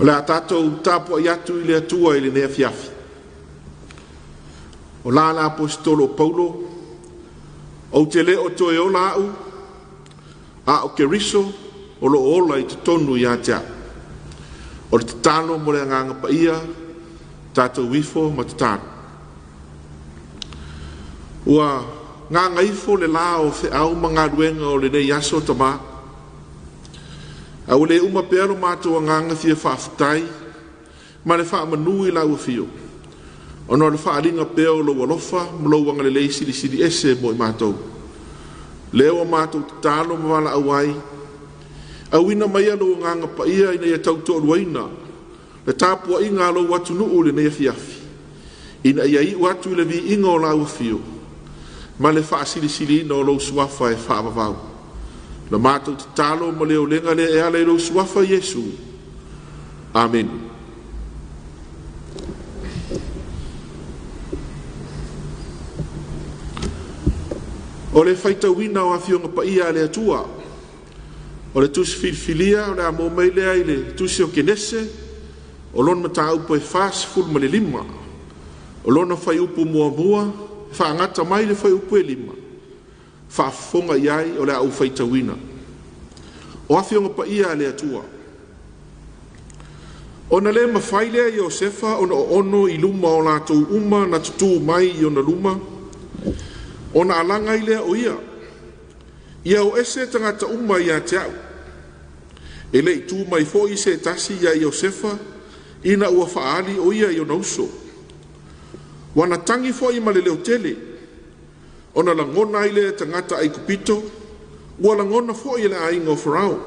O le a tatou tapuai atu i le Atua i lenei afiafi. O la le Aposetolo o Paulo, ou te le o toe ola au, a o Keriso o lo o ola i totonu ia te au. O le tatalo mo le agaga paia, tatou ifo ma tatalo. Ua gagaifo le la o feau ma galuega o lenei aso Tamā. A ua le uma pea lo matou agaga fia faafetai ma le faamanu i lau afio, ona o le faaaliga pea o lou alofa ma lou agalelei silisili ese mo i matou. Lea ua matou tatalo ma valaau ai, auina maia lou agaga paia ina ia tautoaluaina le tapuaiga a lou atunuu i lenei afiafi, ina ia iu atu i le viiga o lau afio ma le faasilisiliina o lou suafa e faavavau. La matou tatalo ma le olega lea e ala i lou suafa Iesu. Amene. O le faitauina o Afioga Paia a le Atua O le tusi filifilia o le a maua mai lea i le tusi o Kenese, o lona mataupu e 45, o lona fuaiupu muamua e faagata mai le fuaiupu e 5, faafofoga i ai o le a ou faitauina. O Afioga Paia a le Atua, ona le mafai lea e Iosefa ona oono i luma o latou uma na tutū mai i ona luma, ona alaga ai lea o ia, ia o ese tagata uma ia te au. E le i tu mai foi se tasi ia Iosefa ina ua faaali o ia i ona uso. Ua na tagi foi ma le leotele, ona lagona ai lea e tagata Aikupito, ua lagona foi e le aiga o Farao.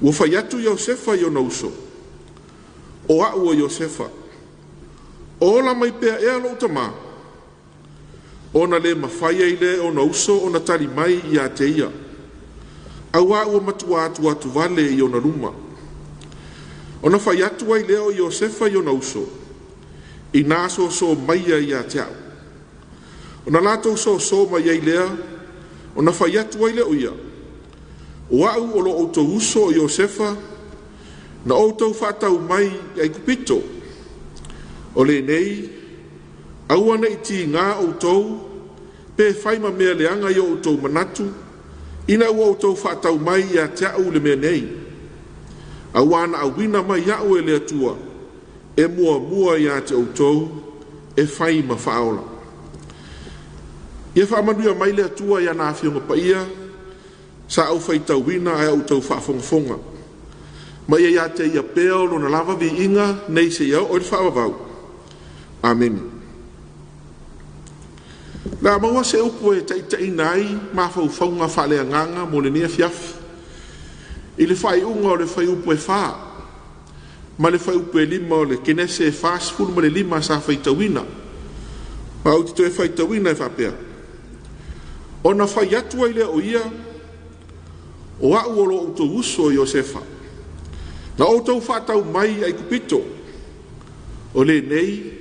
Ua fai atu Iosefa i ona uso, o au o Iosefa, o ola mai pea ea lou tamā, ona le mafai ai lea e ona uso ona tali mai ia te ia, auā ua matua atu atu vale i ona luma. Ona fai atu ai lea o Iosefa i ona uso, inā soso maia ia te au. Ona latou soso mai ai lea, ona fai atu ai lea o ia, o au o lo outou uso o Iosefa, na outou faatau mai i Aikupito. O lenei, aua ne i tigā outou, pe fai ma mea leaga i o outou manatu, ina ua outou faatau mai ia te au le mea nei. Auā na auina mai au e le Atua, e muamua ia te outou, e fai ma faaola. Ia faamanuia mai le Atua i ana afioga paia, sa ou faitauina ae outou faafogafoga. Ma ia ia te ia pea o lona lava viiga nei seia oo i le faavavau. Amene. O le a maua se upu e taitaiina ai mafaufauga faaleagaga mo lenei afiafi. I le faaiuga o le fuaiupu e 4 ma le fuaiupu e 5 o le Kenese 45 sa faitauina. Ma ou te toe faitauina e faapea. Ona fai atu ai lea o ia, o au o lo outou uso Iosefa, na outou faatau mai i Aikupito. O lenei,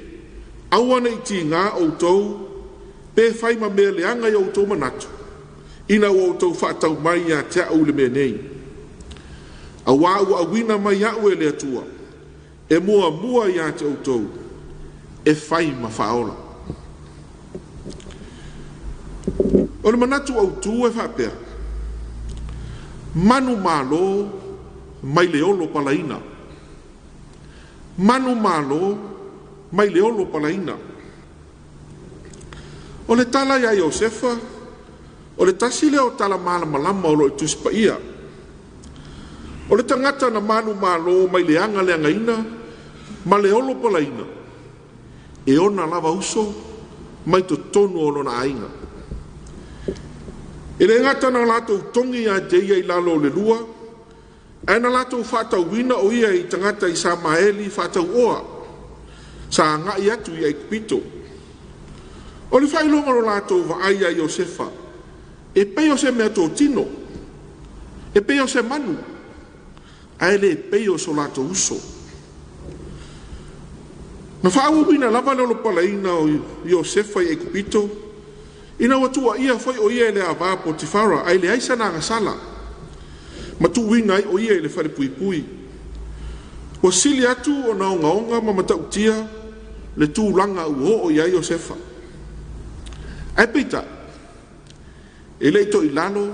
aua ne i tigā outou, pe fai ma mea leaga i o outou manatu, ina ua outou faatau mai ia te au le mea nei. Auā ua auina mai au e le Atua, e muamua ia te outou, e fai ma faaola. O le manatu autū e faapea, manumalo mai le olo palaina. Manumalo mai le olo palaina. O le tala ia Iosefa, o le tasi lea o tala malamalama o lo o i Tusi Paia. O le tagata na manumalo mai le agaleagaina ma le olo palaina, e ona lava uso mai totonu o lona aiga. E le gata na latou togi ia te ia i lalo o le lua, ae na latou faatauina o ia i tagata Isamaeli faatauoa, sa agai atu i Aikupito. O le faailoga o lo latou vaai ia Iosefa, e pei o se mea totino, e pei o se manu, ae le pei o so latou uso. Na faaauauina lava le olopalaina o Iosefa i Aikupito, ina ua tuuaia foi o ia e le ava a Potifara, ae leai sana agasala, ma tuuina ai o ia i le falepuipui. Ua sili atu ona ogaoga ma matautia le tulaga ua oo i ai Iosefa. Ae peitai, e le i toilalo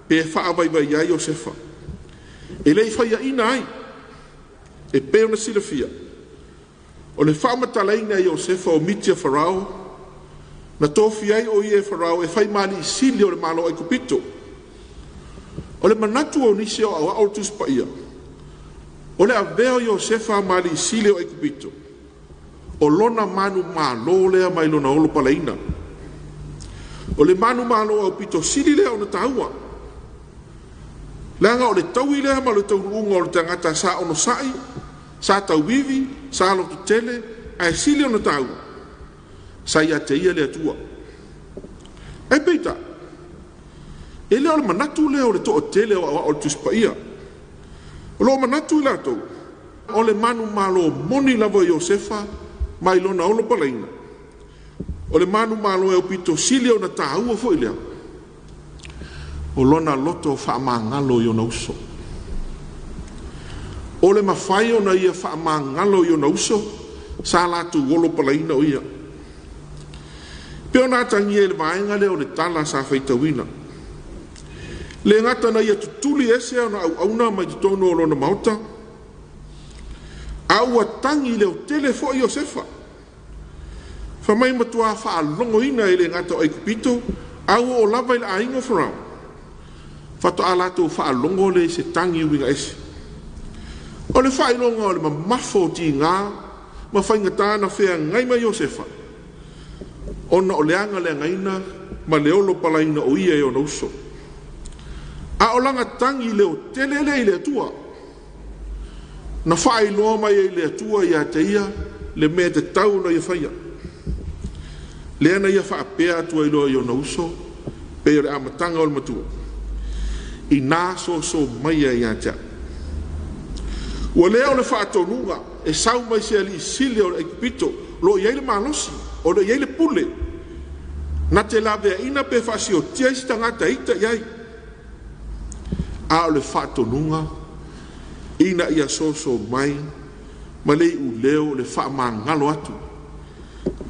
pe faavaivai ai Iosefa. E le i faiaina ai, e pei ona silafia, o le faamatalaina e Iosefa o miti a Farao, na tofia ai o ia e Farao e fai ma alii sili o le Malo o Aikupito. O le manatu o nisi o aoao o le Tusi Paia, o le avea o Iosefa ma alii sili o Aikupito, o lona manumalo lea mai lona olo palaina. O le manumalo aupito sili lea ona taua, leaga o le taui lea ma le taunuuga o le tagata sa onosai, sa tauivi, sa lototele, ae sili ona taua, sa ia te ia le Atua. Ae peitai, e le o le manatu lea o le toatele o aoao o le Tusi Paia. O lo o manatu i latou, o le manumalo moni lava o Iosefa mai lona olo palaina, o le manumalo e aupito sili ona taua foi lea. O lona loto faamagalo i ona uso. O le mafai ona ia faamagalo i ona uso, sa latou olo palaina o ia. Pe ona atagia i le vaega lea o le tala sa faitauina. Le gata na ia tutuli ese ona auauna mai totonu o lona maota, a ua tagi leotele foi Iosefa. Fai mai matua faalogoina e le gata o Aikupito, a ua oo lava i le aiga o Farao. Faatoa latou faalogo lea i se tagi uiga ese. O le faailoga o le mamafo o tiga ma faigata na feagai ma Iosefa, ona o le agaleagaina ma le olo palaina o ia e ona uso. A o lana tagi leotele lea i le Atua, na faailoa mai ai le Atua ia te ia le mea tatau ona ia faia. Lea na ia faapea atu ai loa i ona uso, pei o le amataga o le matua, ina soso maia ia te au. Ua lea o le faatonuga e sau mai se alii sili o le Aikupito, o lo o i ai le malosi, o lo o i ai le pule, na te laveaina pe faasiotia ai se tagata e ita i ai. A o le faatonuga ina ia soso mai ma le iuleo o le faamagalo atu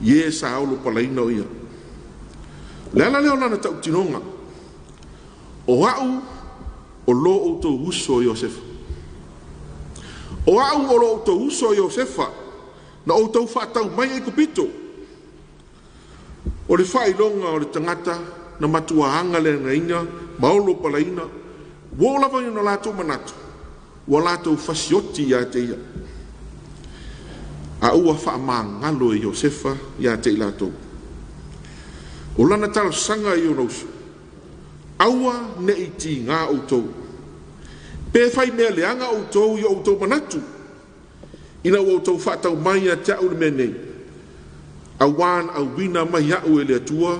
i e sa olo palaina o ia. O le ala lea o lana tautinoga, o au o lo outou uso Iosefa. O au o lo outou uso Iosefa, na outou faatau mai Aikupito. O le faailoga o le tagata na matua agaleagaina ma olo palaina, ua oo lava i ona latou manatu, ua latou fasioti ia te ia. A ua faamagalo e Iosefa ia te i latou. O lana talosaga i ona uso, aua ne i tiga outou. Pe fai mea leaga outou i o outou manatu, ina ua outou faatau mai ia te au le mea nei, auā na auina mai au e le Atua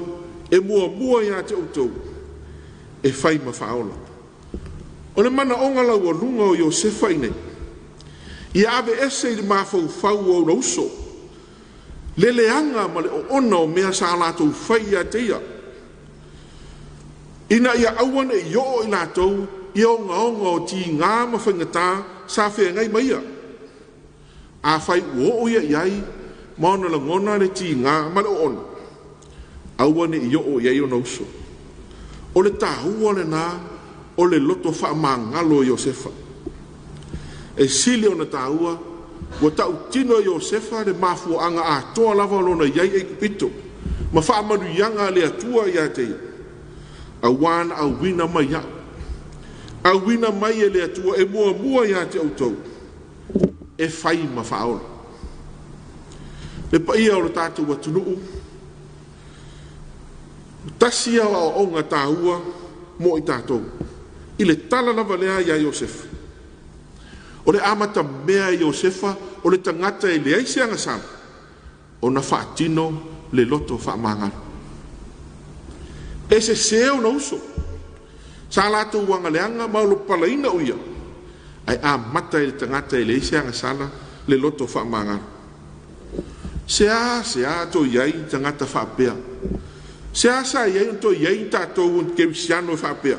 e muamua ia te outou, e fai ma faaola. O le manaoga laualuga o Iosefa i nei, ia ave ese i le mafaufau o ona uso, le leaga ma le oona o mea sa latou fai ia te ia, ina ia aua ne i oo i latou i ogaoga o tiga ma faigata sa feagai ma ia. Afai ua oo ia i ai ma ona lagona le tiga ma le oona, aua ne i oo i ai ona uso. O le taua lena o le loto faamagalo o Iosefa. E sili ona taua, ua tautino e Iosefa le mafuaaga atoa lava o lona i ai Aikupito ma faamanuiaga a le Atua ia te ia, auā na auina mai au, auina mai e le Atua e muamua ia te outou, e fai ma faaola. Le paia o le tatou atunuu, tasi ia o aoaoga taua mo i tatou, i le tala lava lea ia Iosefa. O le amata mea i Iosefa, o le tagata e leai se agasala, ona faatino le loto faamagalo. E sese ona uso, sa latou agaleaga ma olo palaina o ia, ae amata i le tagata e leai se agasala le loto faamagalo. Se a, se a to i ai tagata faapea. Se a sa i ai on to i ai tatou on kerisiano e faapea.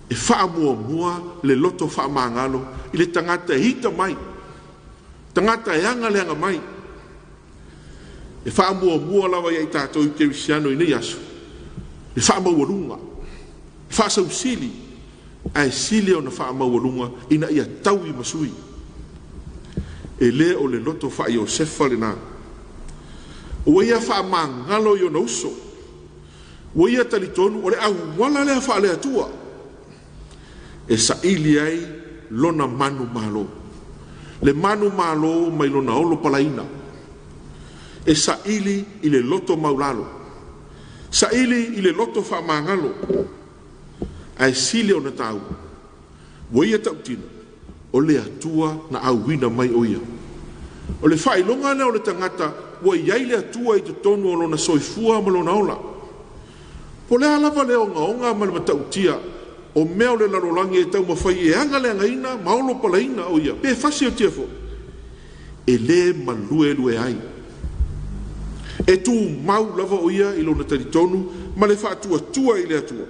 E faamuamua le loto faamagalo i le tagata e ita mai, tagata e agaleaga mai. E faamuamua lava ia i tatou i kerisiano i nei aso, le faamaualuga, le faasausili, ae sili ona faamaualuga ina ia taui ma sui. E le o le loto faa Iosefa lena. Ua ia faamagalo i ona uso. Ua ia talitonu o le auala lea faale Atua e saili ai lona manu malo. Le manu malo mai lona olo palaina. E saili i le loto maulalo. Saili i le loto faamagalo. Ae sili ona taua. Ua ia tautino, o le Atua na auina mai o ia. O le faailoga lea o le tagata ua i ai le Atua i totonu o lona soifua ma lona ola. Po o le a lava le ogaoga ma le matautia o mea o le lalolagi e taumafai e agaleagaina ma olo palaina o ia, pe fasi o tia foi, e le maluelue ai. E tumau lava o ia i lona talitonu ma le faatuatua i le Atua.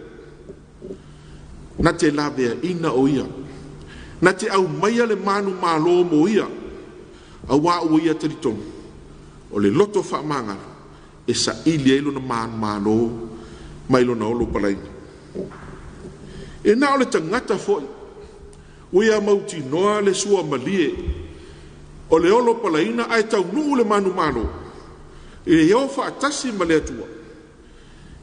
Na te laveaina o ia. Na te aumaia le manumalo mo ia. Auā ua ia talitonu, o le loto faamagalo e saili ai lona manumalo mai lona olo palaina. E na o le tagata foi ua ia mautinoa le suamalie o le olo palaina ae taunuu le manumalo i le o faatasi ma le Atua.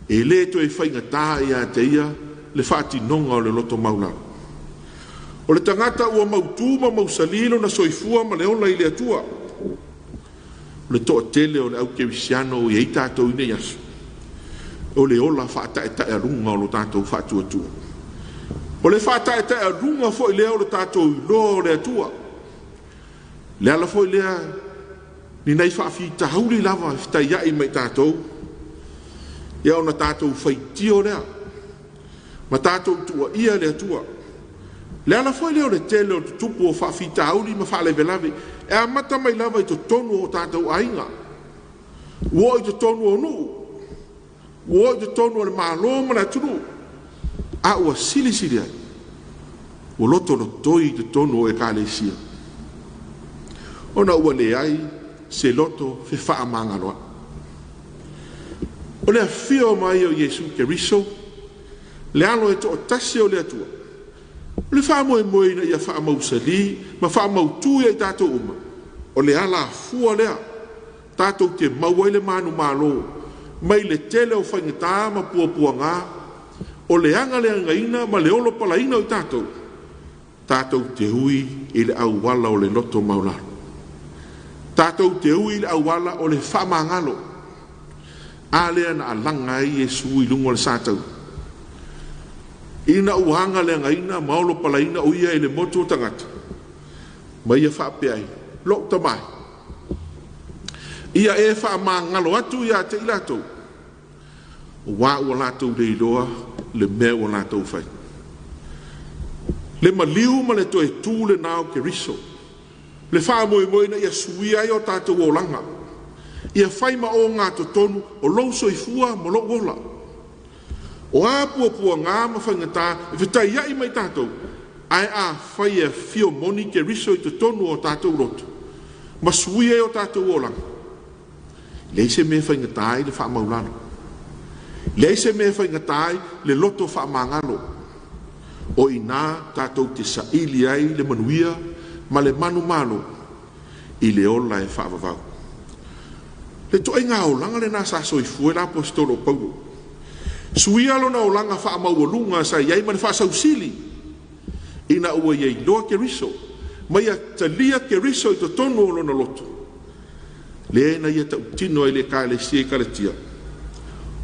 E lē toe faigatā ia te ia le faatinoga o le loto maulalo. O le tagata ua mautū ma mausalī lona soifua ma le ola i le Atua. O le toatele o le au kerisiano o i ai tatou i nei aso, o le ola faataetaealuga o lo tatou faatuatua. O le faataetaealuga foi lea o le tatou iloa o le Atua. Le ala foi lea ni nai faafitauli lava e fetaiai ma i tatou, ia ona tatou faitio lea ma tatou tuuaia le Atua. Le ala foi lea o le tele o tutupu o faafitauli ma faalavelave e amata mai lava i totonu o tatou aiga, ua oo i totonu o nuu, ua oo i totonu o le Malo ma le atunuu, a ua silisili ai ua lotolotoi i totonu o ekalesia, ona ua leai se loto fefaamagaloa'i. O le afio mai o Iesu Keriso, le alo e toatasi o le Atua, o le faamoemoe ina ia faamausalī ma faamautū ia i tatou uma, o le alafua lea tatou te maua ai le manumalo mai le tele o faigatā ma puapuagā, o le agaleagaina ma le olo palaina o i tatou, tatou te ui i le auala o le loto maulalo. Tatou te ui i le auala o le faamagalo. A lea na alaga ai Iesu i luga o le sataua. Ina ua agaleagaina ma olo palaina o ia i le motu o tagata, ma ia faapea ai, Lou tamai, ia e faamagalo atu ia te i latou, auā ua latou le iloa le mea ua latou fai. Le maliu ma le toe tū lenā o Keriso, le faamoemoe ina ia suia ai o tatou olaga, ia fai ma ogatotonu o lou soifua ma lou ola. O a puapuagā ma faigatā e fetaiai ma i tatou, ae afai e afio moni Keriso i totonu o tatou loto ma suia ai o tatou olaga, leai se mea e faigatā ai le faamaulalo, leai se mea e faigatā ai le loto faamagalo. O i inā tatou te saili ai le manuia ma le manumalo i le ola e faavavau. Le ituaiga olaga lenā sa soifua ai le aposetolo o Paulo. Suia lona olaga faamaualuga sa i ai ma le faasausili ina ua ia iloa Keriso, ma ia talia Keriso i totonu o lona loto. Lea na ia tautino ai i le ekalesia i Kalatia,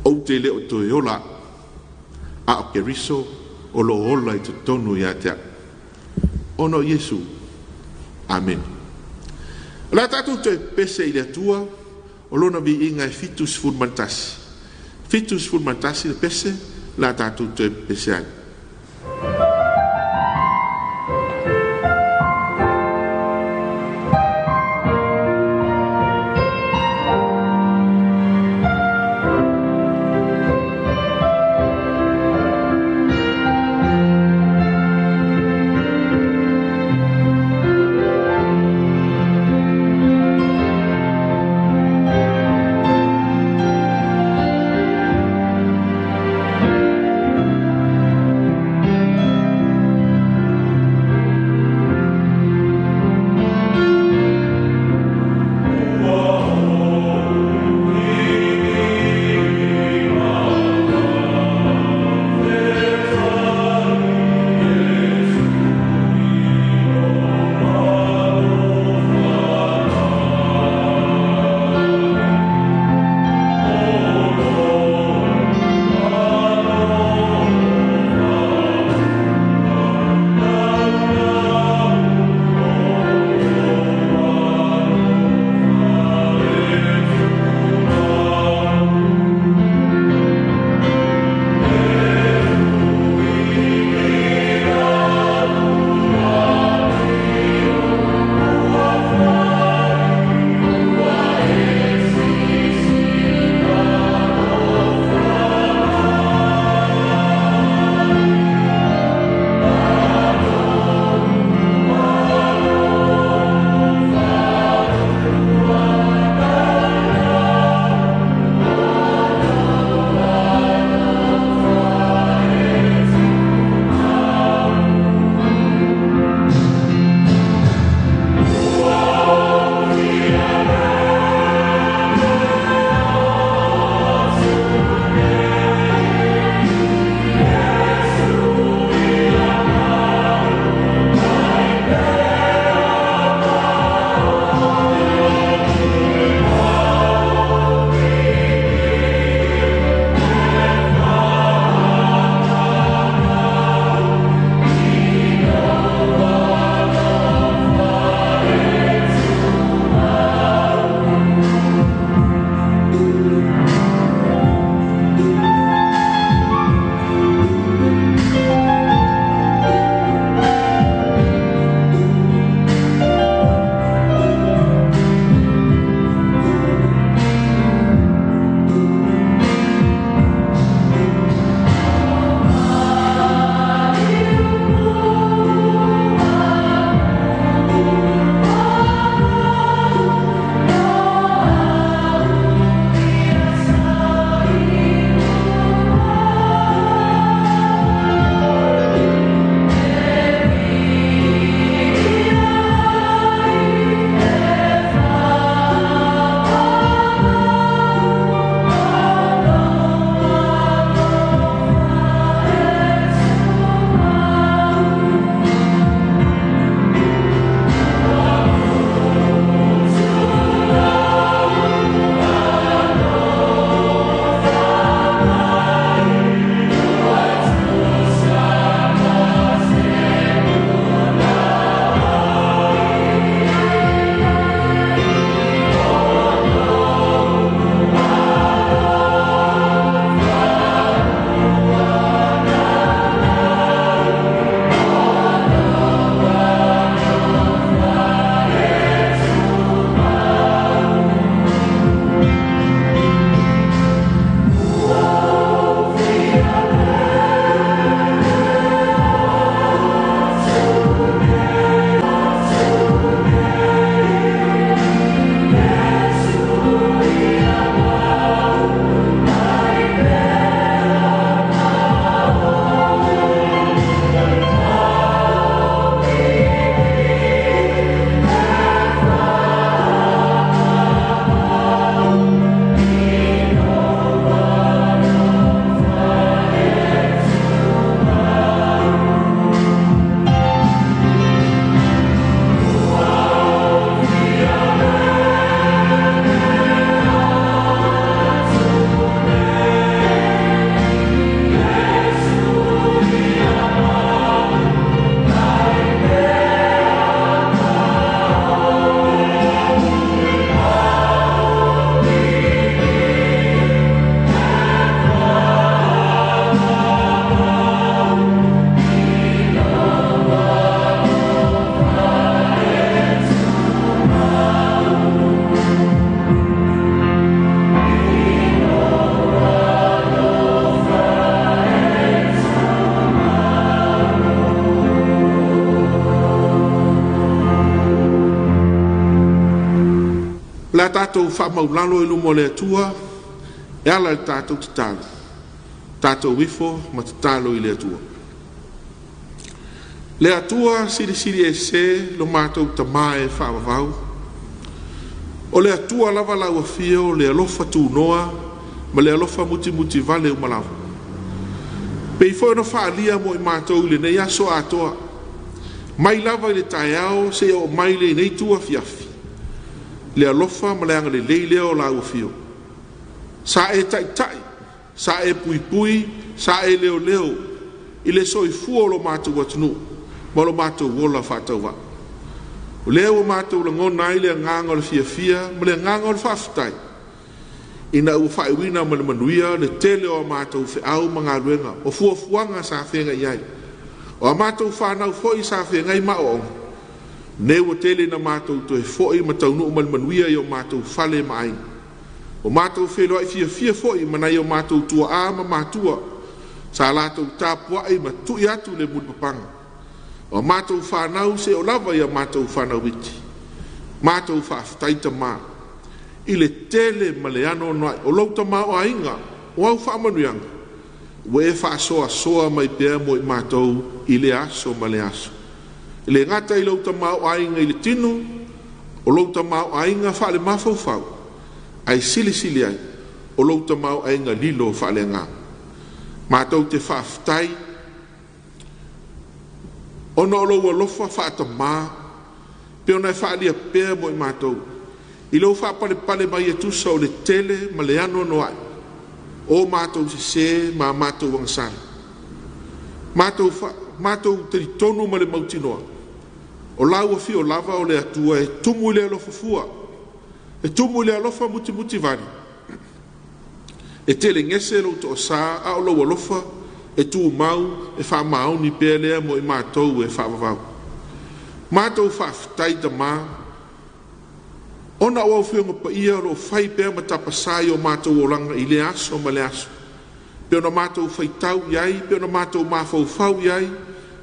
Ou te le o toe ola au, a o Keriso o lo o ola i totonu ia te au. Ona o Iesu. Amene. O le a tatou toe pese i le Atua o lona viiga e 71. 71 le pese o le a tatou toe pese ai. O le a tatou faamaulalo i luma o le Atua e ala i le tatou tatalo. Tatou ifo ma tatalo i le Atua. Le Atua silisili ese lo matou Tamā e faavavau, o le Atua lava lau afio le alofa tunoa ma le alofa mutimutivale uma lava. Pei foi ona faaalia mo i matou i lenei aso atoa, mai lava i le taeao seia oo mai lenei itu afiafi, le alofa ma le agalelei lea o lau afio. Sa e taitai, sa e puipui, sa e leoleo i le soifua o lo matou atunuu ma lo matou ola faatauvaa. O lea ua matou lagona ai le agaga o le fiafia ma le agaga o le faafetai ina ua faaiuina ma le manuia le tele o a matou feau ma galuega o fuafuaga sa feagai ai. O a matou fanau foi sa feagai ma aoaoga, nei ua tele ina matou toe foi ma taunuu ma le manuia i o matou fale ma aiga. Ua matou feiloai fiafia foi ma nai o matou tuaa ma matua sa latou tapuai ma tui atu le mulipapaga. O a matou fanau seia oo lava i a matou fanau iti. Matou faafetai Tamā i le tele ma le anoanoai o lou tamaoaiga o au faamanuiaga ua e faasoasoa mai pea mo i matou i lea aso ma lea aso. E le gata i lou tamaoaiga i le tino, o lou tamaoaiga faalemafaufau, ae silisili ai o lou tamaoaiga lilo faaleagaga. Matou te faafetai ona o lou alofa faatamā pei ona e faaalia pea mo i matou i lou faapalepale mai e tusa o le tele ma le anoanoai o matou sesē ma a matou agasala. Matou, matou talitonu ma le mautinoa, o lau afio lava o le Atua e tumu i le alofa fua, e tumu i le alofa mutimutivale, e telegese lou toasā, a o lou alofa e tumau e faamaoni pea lea mo i matou e faavavau. Matou faafetai Tamā, ona o au Afioga Paia o lo o fai pea ma tapasā i o matou olaga i lea aso ma lea aso, pei ona matou faitau i ai, pei ona matou mafaufau i ai,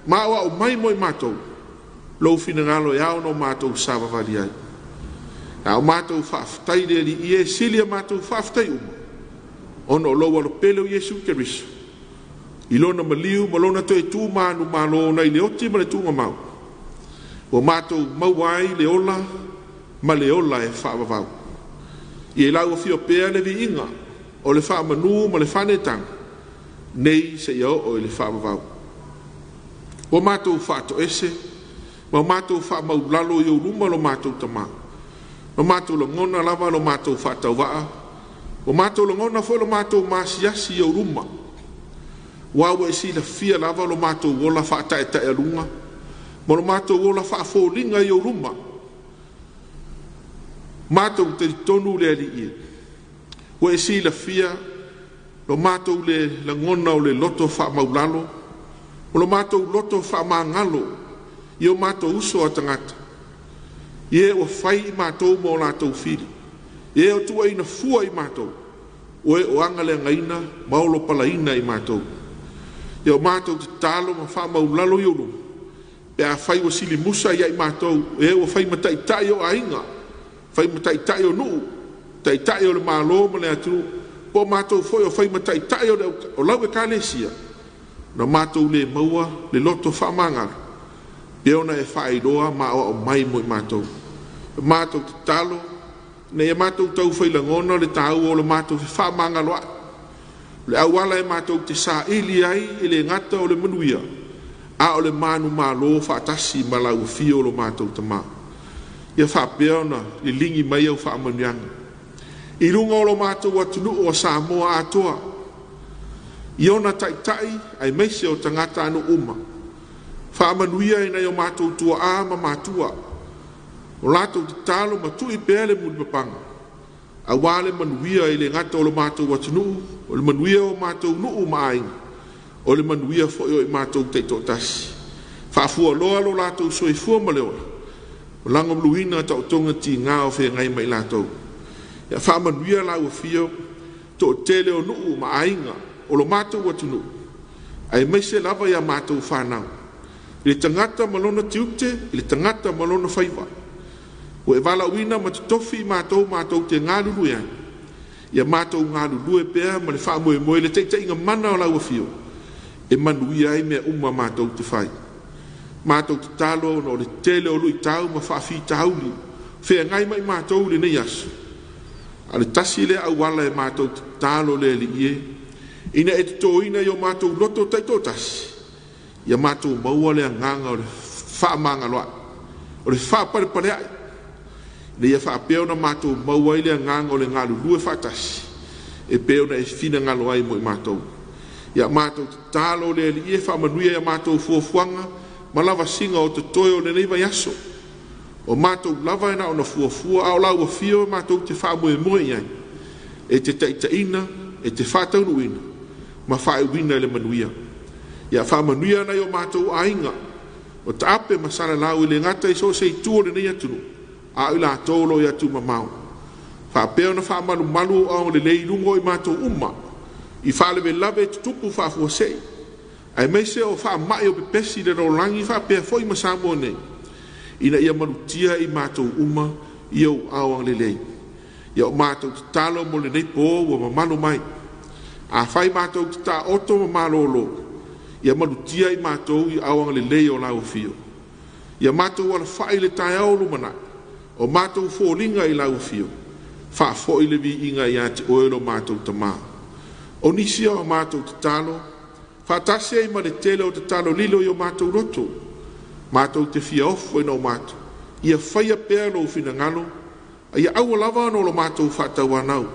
ma aoao mai mo i matou lou finagalo e ao ona matou savavali ai. A o matou faafetai le Alii e sili a matou faafetai uma, ona o lou alopele o Iesu Keriso, i lona maliu ma lona toe tu manumalo nai le oti ma le tugamau, ua matou maua ai le ola ma le ola e faavavau. Ia i lau afio pea le viiga o le faamanu ma le faanetaga, nei seia oo i le faavavau. Ua matou faatoese ma matou faamaulalo i ou luma lo matou Tamā. Ua matou lagona lava lo matou faatauvaa, ua matou lagona foi lo matou maasiasi i ou luma. Ua ua e silafia lava lo matou ola faataetaealuga ma lo matou ola faafoliga i ou luma. Matou talitonu le Alii e, ua e silafia lo matou le lagona o le loto faamaulalo, o lo matou loto faamagalo i o matou uso a tagata. Ia ua fai i matou ma o latou fili, ia ua tuuaina fua i matou, o e o agaleagaina ma olopalaina i matou. Ia o matou tatalo ma faamaulalo i ou luma, pe afai ua silimusa ia i matou, e ua fai ma taitai o aiga, fai ma taitai o nuu, taitai o le Malo ma le atunuu, po o matou foi o fai ma taitai o, le, o lau ekalesia, na matou le maua le loto faamagalo, pe ona e faailoa ma aoao mai mo i matou. Matou tatalo, ina ia matou taufai lagona le taua o le matou fefaamagaloai. O le auala e matou te saili ai e le gata o le manuia, a o le manumalo faatasi ma lau afio o lo matou Tamā. Ia faapea ona liligi mai au faamanuiaga i luga o lo matou atunuu o Samoa atoa, i ona taitai aemaise o tagatanuu uma. Faamanuia i nai o matou tuaa ma matua, o latou tatalo ma tui pea le mulipapaga, auā le manuia i le gata o lo matou atunuu, o le manuia o matou nuu ma aiga, o le manuia foi o i matou taitoatasi. Faafualoa lo latou soifua ma le ola, o lagomuluina taotoga tigā o feagai ma i latou. Ia faamanuia lau afio toatele o nuu ma aiga o lo matou atunuu, aemaise lava ia matou fanau, i le tagata ma lona tiute, i le tagata ma lona faiva. Ua e valaauina ma totofi i matou matou te galulue ai. Ia matou galulue pea ma le faamoemoe i le taitaiga mana o lau afio e manuia ai mea uma matou te fai. Matou tatalo ona o le tele o luitau ma faafitauli feagai ma i matou i lenei aso. A o le tasi lea auala e matou te tatalo le Alii e, ina e totoina i o matou loto taitoatasi, ia matou maua le agaga o le faamagaloai, o le faapalepaleai, ina ia faapea ona matou maua ai le agaga o le galulue faatasi e pei ona e finagalo ai mo i matou. Ia matou tatalo le Alii e faamanuia ia matou fuafuaga ma lavasiga o totoe o lenei vaiaso. O matou lava e na ona fuafua, a o lau afio matou te faamoemoe i ai, e te taitaiina, e te faataunuuina ma faaiuina i le manuia. Ia faamanuia nai o matou aiga o taape ma salalau i le gata i so o se itu o lenei atunuu, a o i latou o lo o i atu mamao. Faapea ona faamalumalu o ao lelei i luga o i matou uma, i faalavelave e tutupu faafuasei, aemaise o faamai o pepesi i le lalolagi faapea foi ma Samoa nei, ina ia malutia i matou uma i ou aao agalelei. Ia o matou tatalo mo lenei po ua mamalu mai. Afai matou te taoto ma malolo, ia malutia i matou i aao agalelei o lau afio. Ia matou alafai i le taeao o lumanai, o matou foliga i lau afio, faafoi le viiga ia te oe lo matou Tamā. O nisi o matou tatalo, faatasi ai ma le tele o tatalo lilo i o matou loto, matou te fia ofo ina o matou, ia faia pea lou finagalo, a ia aua lava ona o lo matou faatauanau.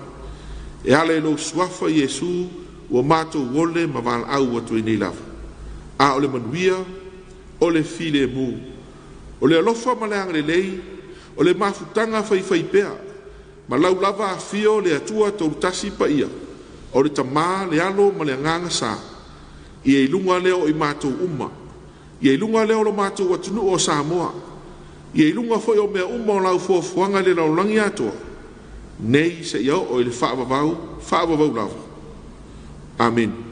E ala i lou suafa Iesu ua matou ole ma valaau atu ai nei lava. A o le manuia, o le filemu, o le alofa ma le agalelei, o le mafutaga faifaipea, ma lau lava afio le Atua Tolutasi Paia, o le Tamā, le Alo ma le Agaga Sa, ia i luga lea o i matou uma, ia i luga lea o lo matou atunuu o Samoa, ia i luga foi o mea uma o lau fuafuaga i le lalolagi atoa, nei seia oo i le faavavau, faavavau lava. Amene.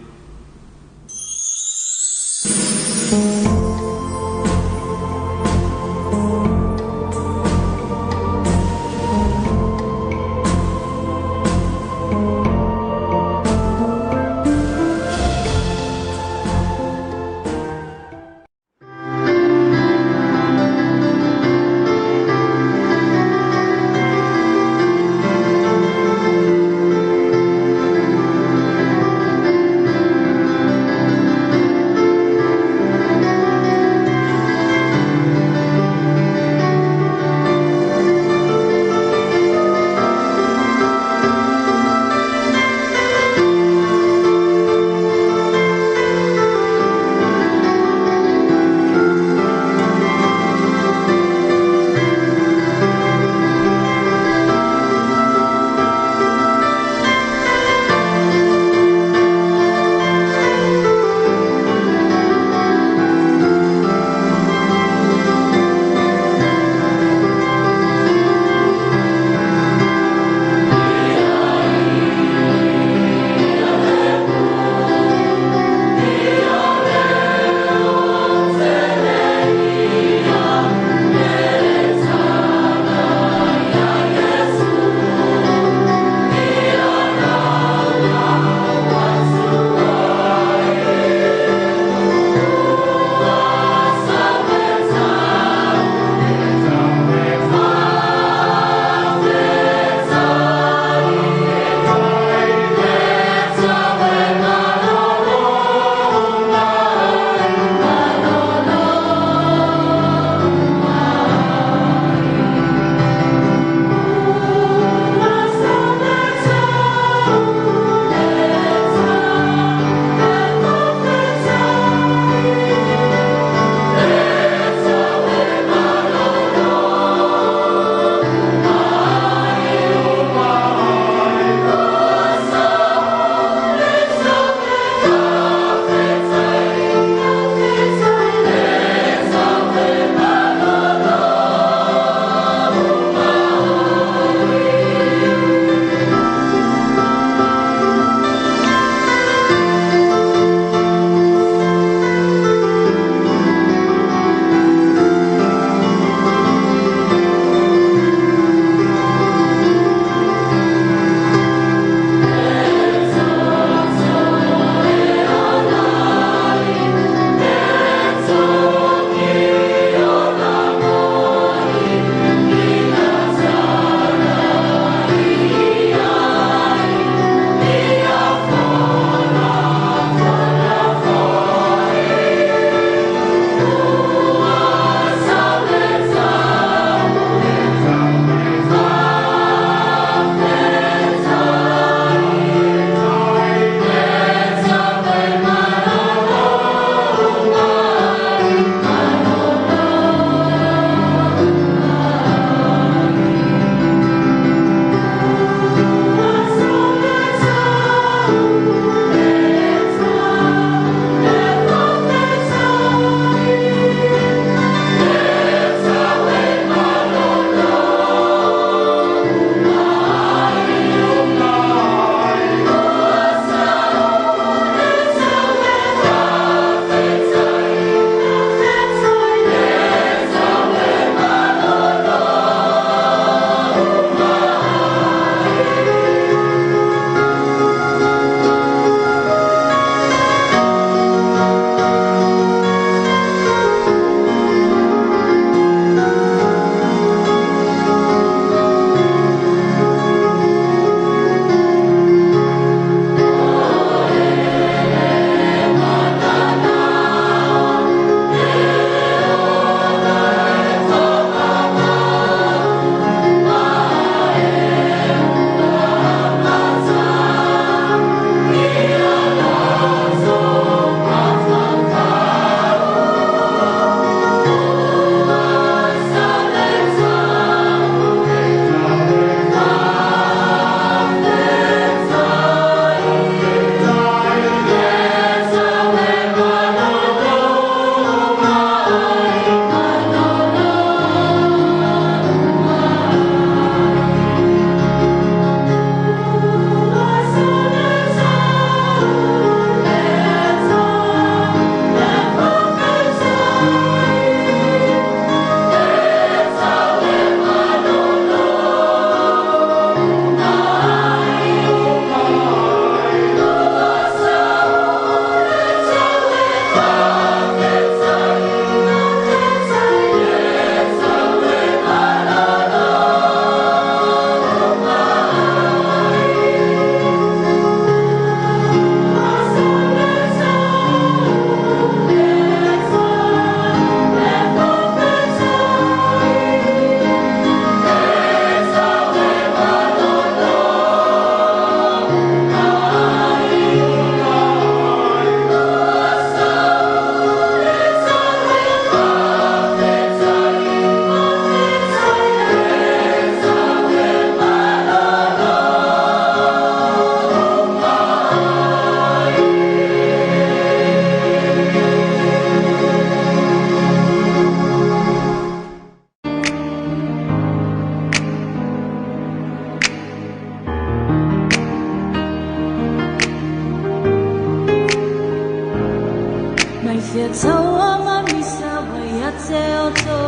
Taua mamisa wa te o tō.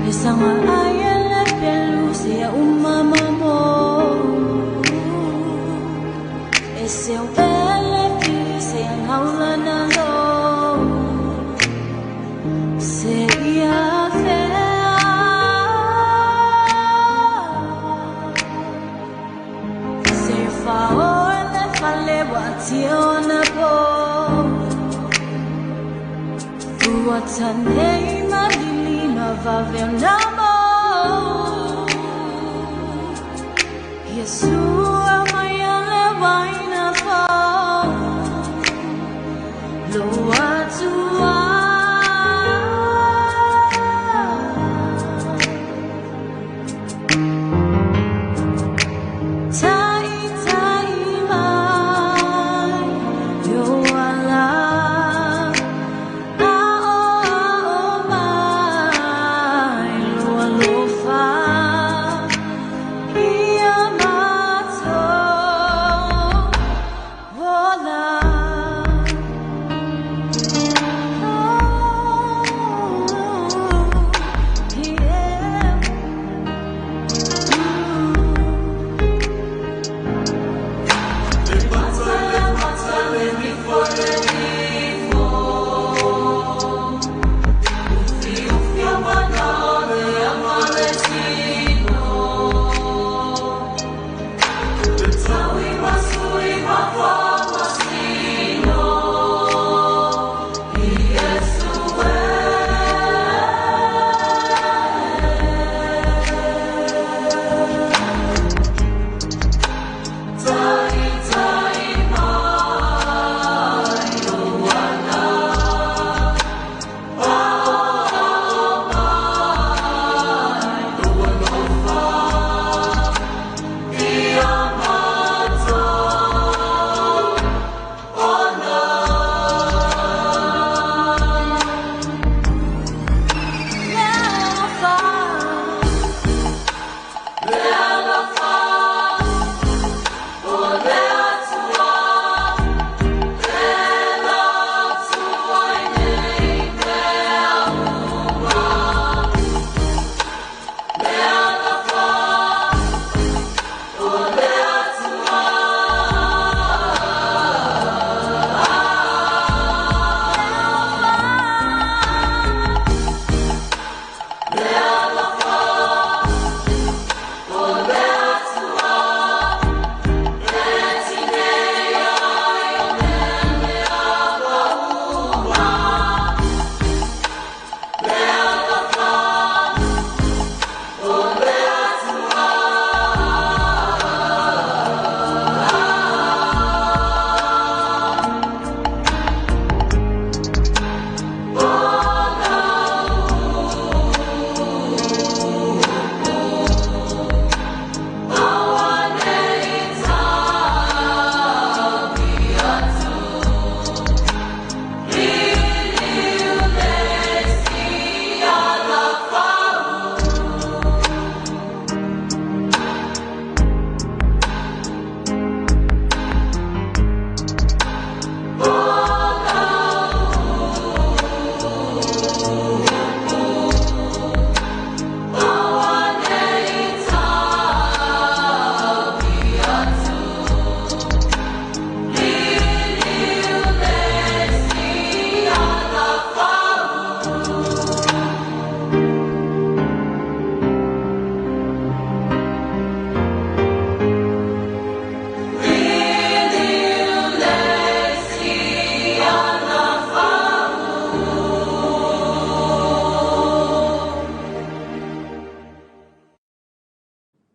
Le sanga ai e le pelu se a umama mo. E se o ele pili se ang haula na lo. Se ia fea. Se fa o ele fale wa tio na po. Ua tanei malili ma vave o namo. Yeshua mai ale waina fo. Loa tua. Tai tai mai yo ala. Ao ao mai lo alofa. Ia mato ola. Oh, yeah.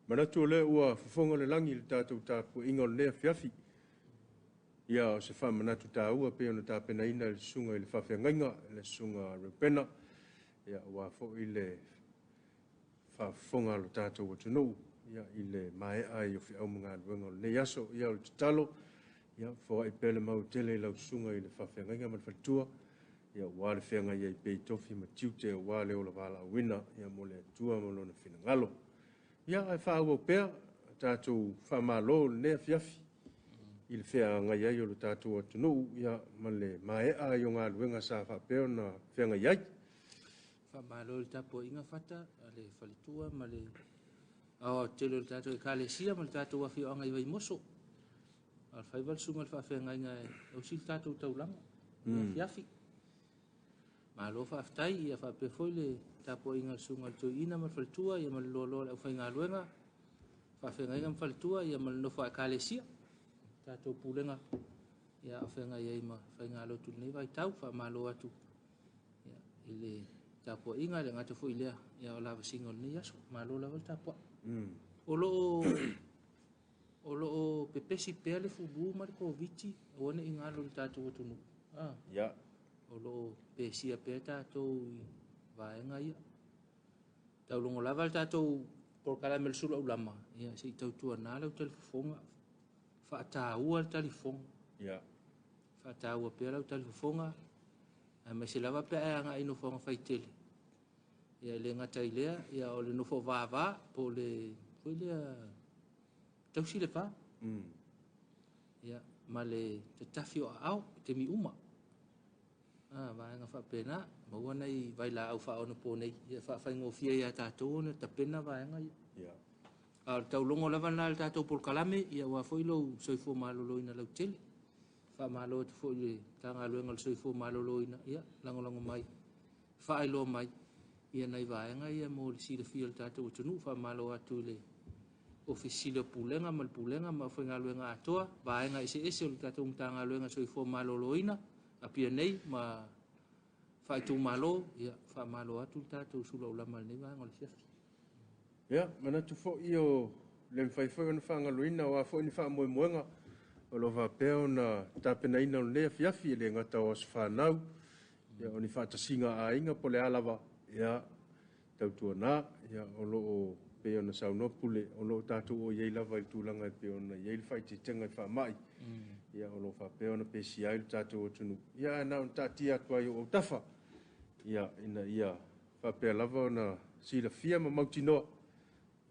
Manatu o lea ua fofoga le lagi i le tatou tapuaiga o lenei afiafi. Ia o se faamanatu taua pei ona tapenaina e le susuga i le faafeagaiga, le susuga Reupena, ia ua foi le faafofoga a lo tatou atunuu ia i le maea ai o feau ma galuega o lenei aso. Ia o le tatalo, ia foai pea le mau tele i lau susuga i le faafeagaiga ma le faletua, ia ua le feagai ai pea i tofi ma tiute ua le ola valaauina ia mo le Atua ma lona finagalo. Ia ae faaauau pea tatou faamalo lenei afiafi. i le feagai ai o le tatou atunuu ia ma le mae'a ai o galuega sa faapea ona feagai ai. Faamalo i le tapuaiga Fata a le faletua ma le aoaotele o le tatou Ekalesia ma le tatou afioaga i Vaimoso. A o le faiva le susuga i le faafeagaiga e ausi le tatou taulaga i le afiafi. Malo faafetai ia faapea foi le tapuaiga a le susuga i le toeaina ma le faletua ia ma le loaloa o le aufaigaluega, faafeagaiga ma faletua ia ma le nofo a Ekalesia, tatou pulega ia o feagai ai ma faigalotu i lenei vaitau. Faamalo atu ia i le tapuaiga, e le gata foi i lea ia o lavasiga o lenei aso. Malo lava le tapuai. O lo o pepesi pea le fulu ma le Koviti, aua ne i galo i le tatou atunuu. O lo o pesia pea tatou i vaega ia. Taulogo lava le tatou polokalame le sulu aulama, ia se i tautuana lau talifofoga, faataua le talifofoga. Faataua pea lau talifofoga, aemaise lava pe a e agai i nofoaga faitele. Ia e le gata i lea, ia o le nofo vava po o le foi lea tausi le va. Ia ma le tatafi o aao i taimi uma. Vaega faapena, maua nai vailaau faaonaponei ia faafaigofie ia tatou ona tapena vaega ia. A o le taulogo lava lena i le tatou polokalame, ia aua foi lou soifua maloloina lautele. Faamalo atu foi i le Matagaluega o le Soifua Maloloina, ia lagolago mai, faailoa mai ia nai vaega ia mo le silafia o le tatou atunuu. Faamalo atu i le Ofisa Sili o Pulega ma le Pulega ma aufaigaluega atoa, vaega eseese o le tatou Matagaluega Soifua Maloloina, Apia nei ma faaitumalo, ia faamalo atu le tatou sulaulama i lenei vaega o le afiafi. Ia, manatu foi o le mafai foi ona faagaloina aua foi ni faamoemoega o lo o faapea ona tapenaina o lenei afiafi, e le gata o aso fanau, ia o ni faatasiga a aiga po o le a lava, ia tautuana, ia o lo o pei ona saunoa Pule, o lo o tatou o i ai lava i le tulaga e pei ona i ai le faaeteetega i faamai, ia o lo o faapea ona pesia ai le tatou atunuu, ia ae na ona taatia atu ai i ou autafa, ia ina ia faapea lava ona silafia ma mautinoa,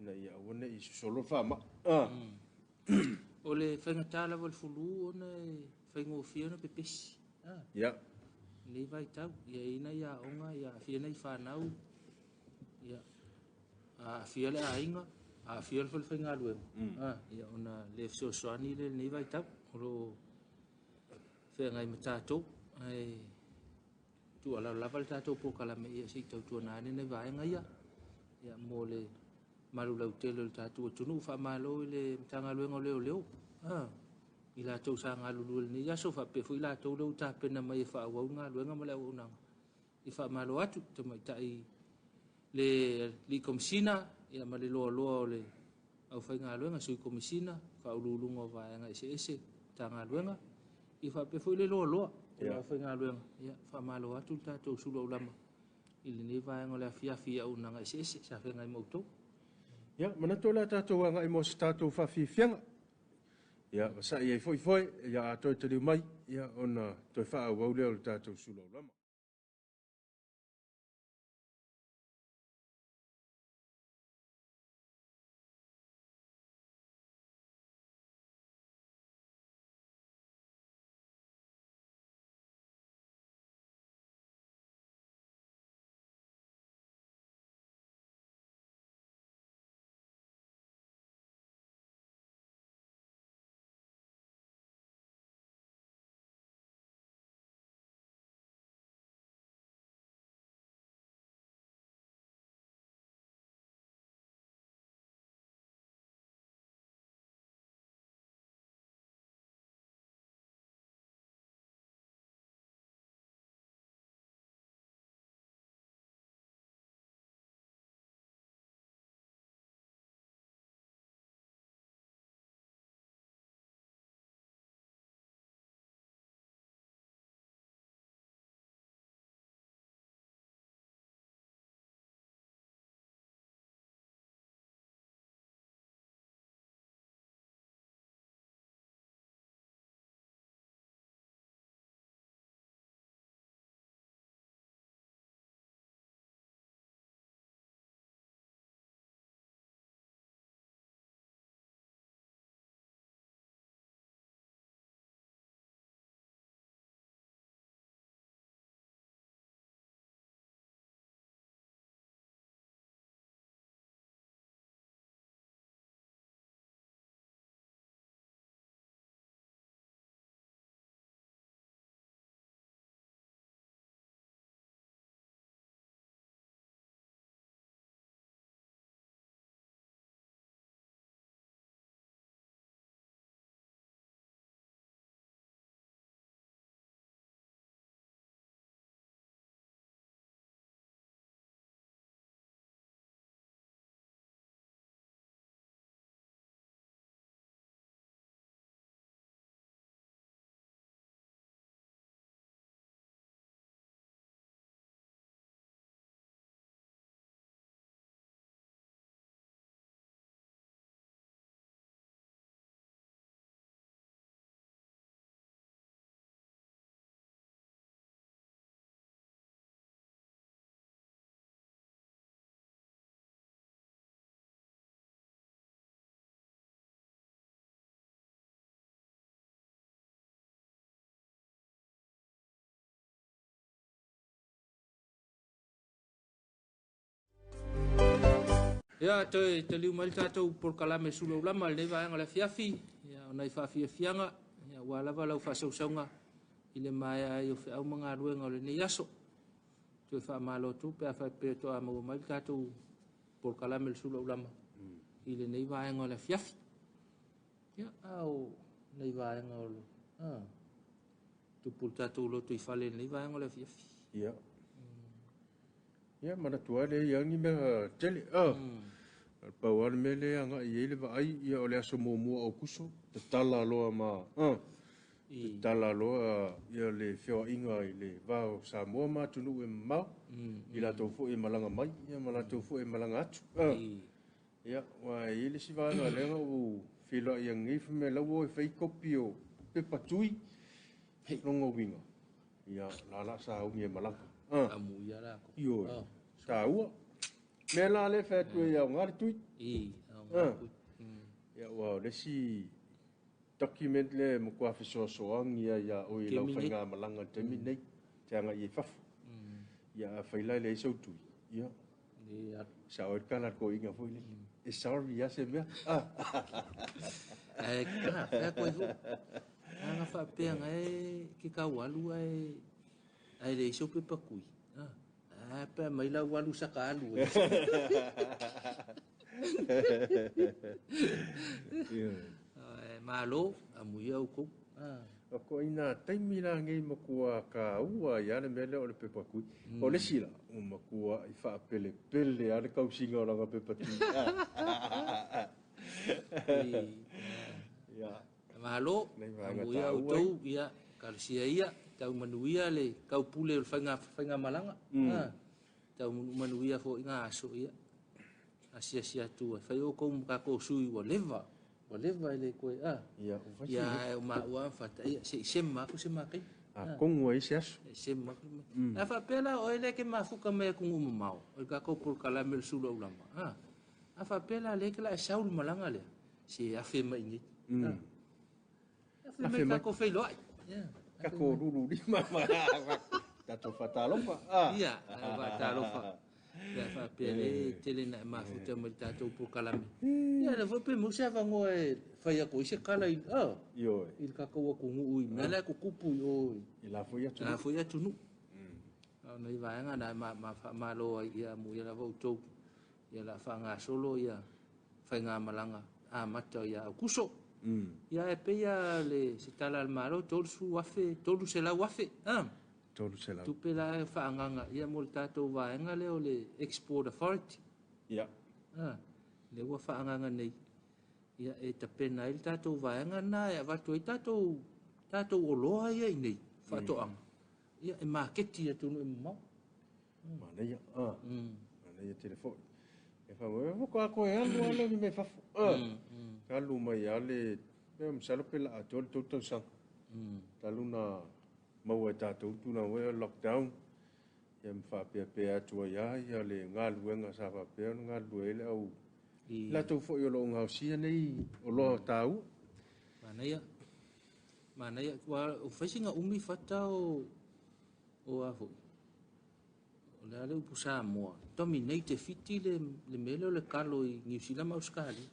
ina ia aua ne i sosolo le faamai. O le faigata lava o le fulu ona e faigofie ona pepesi. Lenei vaitau, ia i ai nai aoga, ia aafia nai fanau, ia aafia le aiga, aafia le falefaigaluega, ia ona le fesoasoani lea i lenei vaitau o lo o feagai ma tatou. Ae tuualalo lava le tatou polokalame ia se i tautuana ane nai vaega ia, ia mo le malulautele o le tatou atunuu. Faamalo i le Matagaluega o Leoleo, i latou sa galulue i lenei aso, faapea foi latou lea ua tapena mai e faaauau le galuega ma le auaunaga. I faamalo atu tamaitai le alii komisina ia ma le loaloa o le aufaigaluega, sui komisina, faauluuluga o vaega eseese Matagaluega, ia faapea foi le loaloa o le aufaigaluega. Ia faamalo atu le tatou suluaulama i lenei vaega o le afiafi i auaunaga eseese sa feagai ma outou. Ia, manatu o le a tatou agai mo se tatou faafiafiaga. Ia, vasa'i ai foi foe, ia a toe taliu mai, ia ona toe faaauau lea o le tatou suluaulama. Ia, toe taliu mai le tatou polokalame sulaulama i lenei vaega o le afiafi, ia, ona i faafiafiaga, ia, ua lava lau faasausauga i le maea ai o feau ma galuega o lenei aso. Toe faamalo atu pe a faapea faatoa maua mai le tatou polokalame le sulaulama i lenei vaega o le afiafi. Ia, a o nei vaega o le tupu le tatou loto i fale i lenei vaega o le afiafi. Ia. Ia, manatua lea ia ni mea tele. Pau lava le mea lea agai i ai le vaai, ia o le aso muamua o Aokuso, tatala loa ma tatala loa ia le feoaiga i le va o Samoa ma atunuu e mamao, i latou foi e malaga mai, ia ma latou foi e malaga atu. Ia, ua i ai le isi vaega lea na ou feiloai ananei fai mai la ua o e fai kopi o pepa tui, lona uiga, ia la la sauni e malaga. Amuia la ko. Ioe. Taua. Mea la lea fai atu e aoga le tui. I, aoga le tui. Ia, ua o le isi document lea e matua fesoasoani ai ia oe i lau faigamalaga i le taimi lenei, te agai i fafo. Ia, a fai la e leai sau tui, ia, sao ai le tala a le toeaina foi lele, e sorry lava se mea. Ae, fai atu ai foi. Ana faapea na e ke tau alu ae leai sau pepa tui. Ah, pe mai lau alu saka alu. Malo, amuia ukou. O ko ina taimi la ngei makua ka ua ia le mele o le pepa kui. O le sila, o makua i whaapelepele a le kausinga o langa pepa tui. Ia. Malo, amuia utou, ia, kalosia ia, tau manuia le kaupule o le faiga malaga. Tau manuia foi ngā aso ia. Asiasi atu ai. Fai o kou kako sui ua leva. Ua leva ele koe. Ia, ia, o maua fata ia. Se sema aku se makai. A kongu ai se aso. Se sema aku. A faapea o ele ke mafuka me kungu mamao. O kako polokalame le sulaulama. A faapea le ke la e saulu malanga lea. Se afe mai nei. Afe mai kako feiloai. Kako ruru lima. Tatou whatalofa. Ia, whatalofa. Ia whapea le tele na mafuta mai tatou polokalame. Ia, le foi pe musa vangoa e whai ako i se kala i, i le kakau aku nguu i mea la kukupu i o. I la foi atu. La foi atu nu. Au nei vaenga na ma malo ai ia mu ia lava utou. Ia la whangasolo ia whainga malanga a mata ia Aukuso. Ia e peia le se tala al malo tolu afe, tolu se lau afe. Tolu se lau. Tupe la whaanganga ia mo le tātou vaenga leo le Export Authority. Ia. Le ua whaanganga nei. Ia e tapena ai le tātou vaenga na e avatu ai tātou oloa ia i nei, whaatoanga. Ia e maketi atu e mamau. Manaia. Manaia telefoni. E wha, wako ako e alu alo ni me fafo. Kalu mai ale, pe msalo pe la atoa le tau tausanga. Talu na maua e tātou tūna wea lockdown. Ia mwhaapea atua ia, ia le ngā luenga sa whaapea, ngā lue le au. Latou foi o lo ngausia nei, o loa tāua. Manaia. Manaia, o whaisinga umi whata o a foi. O le ale upu Samoa. Dominate fiti le mele o le kalo i New Zealand ma Australia.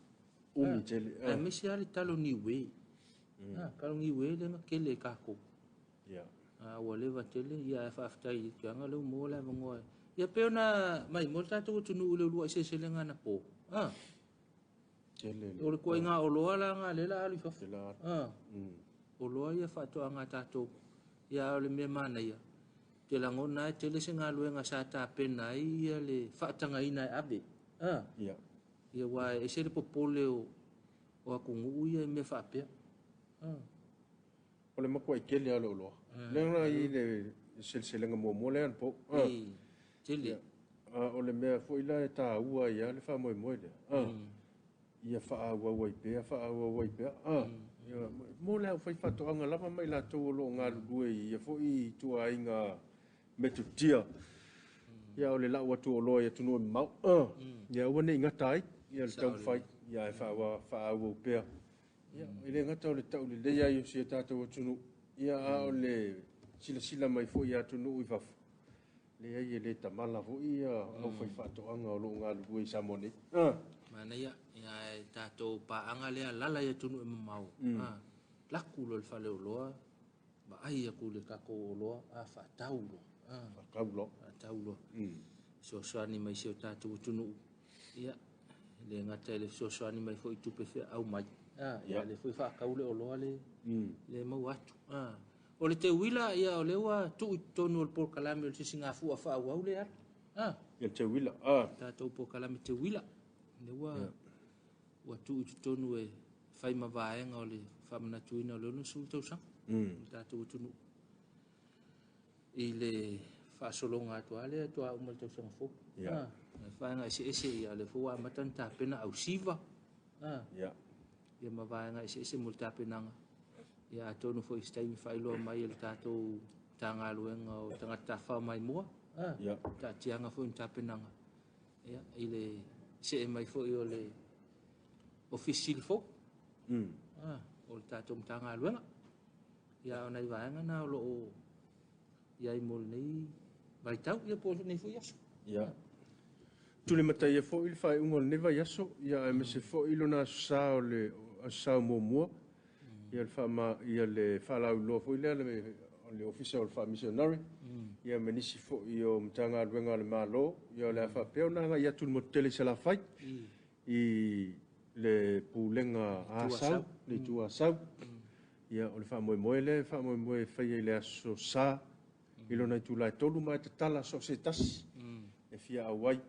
Umi tele. A mese ale talo Niue. Kalo Niue le nga kele kako. Ia. Ua leva tele, ia e whaaftai i tuanga leo mō le avangoa. Ia peo na mai mō tātou tunu ule ulua i seselenga na pō. Tele. O le kua i ngā oloa la ngā lela alu i fafo. Oloa ia whaatoa ngā tātou. Ia o le mea mana ia. Te langona e tele se ngā luenga sa tāpena ai ia le whaatanga ina e ave. Ia. Ia wā e se le popole o aku nguu ia e mea whaapea. O le makua i kele ale o loa. Lea i le seleselega muamua lea na po. Tele. O le mea foi la e tāua ia le whaamoemoe lea. Ia whaauau ai pea, whaauau ai pea. Mo lea whai whatoanga lava mai lātou o loo ngā lulue ia foi tua inga metutia. Ia o le lau atu o loa ia tunua mau. Ia ua nei ngata ai, ia le tau whai, ia e whaauau pea. Ia, i le ngata o le tau le leia i o si e tātou atunu. Ia a o le silasila mai foi ia atunu i fafo. Leai e lē tamala foʻi ia aufaifaatoaga o loo galulue i Samoa nei. Manaia ia e tatou paaga lea lala i atunuu e mamao. Laku loa le faleoloa vaai atu le tatou oloa a faatau loa. Faatau loa. Faatau loa. Fesoasoani mai si o tatou atunuu. Ia le gata i le fesoasoani mai foi i tupe feaau mai. Ia le foi faatau le oloa le le maua atu. O le teuila ia o lea ua tuu i totonu o le polokalame o le sisigafua faaauau le alu. Ia le teuila. Tatou polokalame teuila. Lea ua tuu i totonu e fai ma vaega o le faamanatuina o le 60 tausaga. O le tatou atunuu. I le faasologa atu lava lea faatoa uma le tausaga fou. Vaega eseese ia lea foi ua amata ona tapena ausiva. Ia ma vaega eseese mo le tapenaga. Ia atonu foi i se taimi faailoa mai e le tatou Matagaluega o Tagata Tafafao Maimoa. Taatiaga foi ni tapenaga. Ia i le see mai foi o le Ofisa Sili fou. O le tatou Matagaluega. Ia o nai vaega na o loo iai mo lenei vaitau ia po o lenei foi aso. Ia. Tulimataia foi le faaiuga o lenei vaiaso, ia aemaise foi lona aso sa o le aso sa o muamua. Ia le faama ia le faalauiloa foi lea o le Ofisa o le Faa-Missionary. Ia ma nisi foi o Matagaluega a le Malo, ia o le a faapea ona agai atu i le motu tele i Salafai. I le Pulega Asau, le Itu Asau. Ia o le faamoemoe lea e faamoemoe e faia i le aso Sa i lona itula e 3 ma e tatala so o se tasi e fia auai.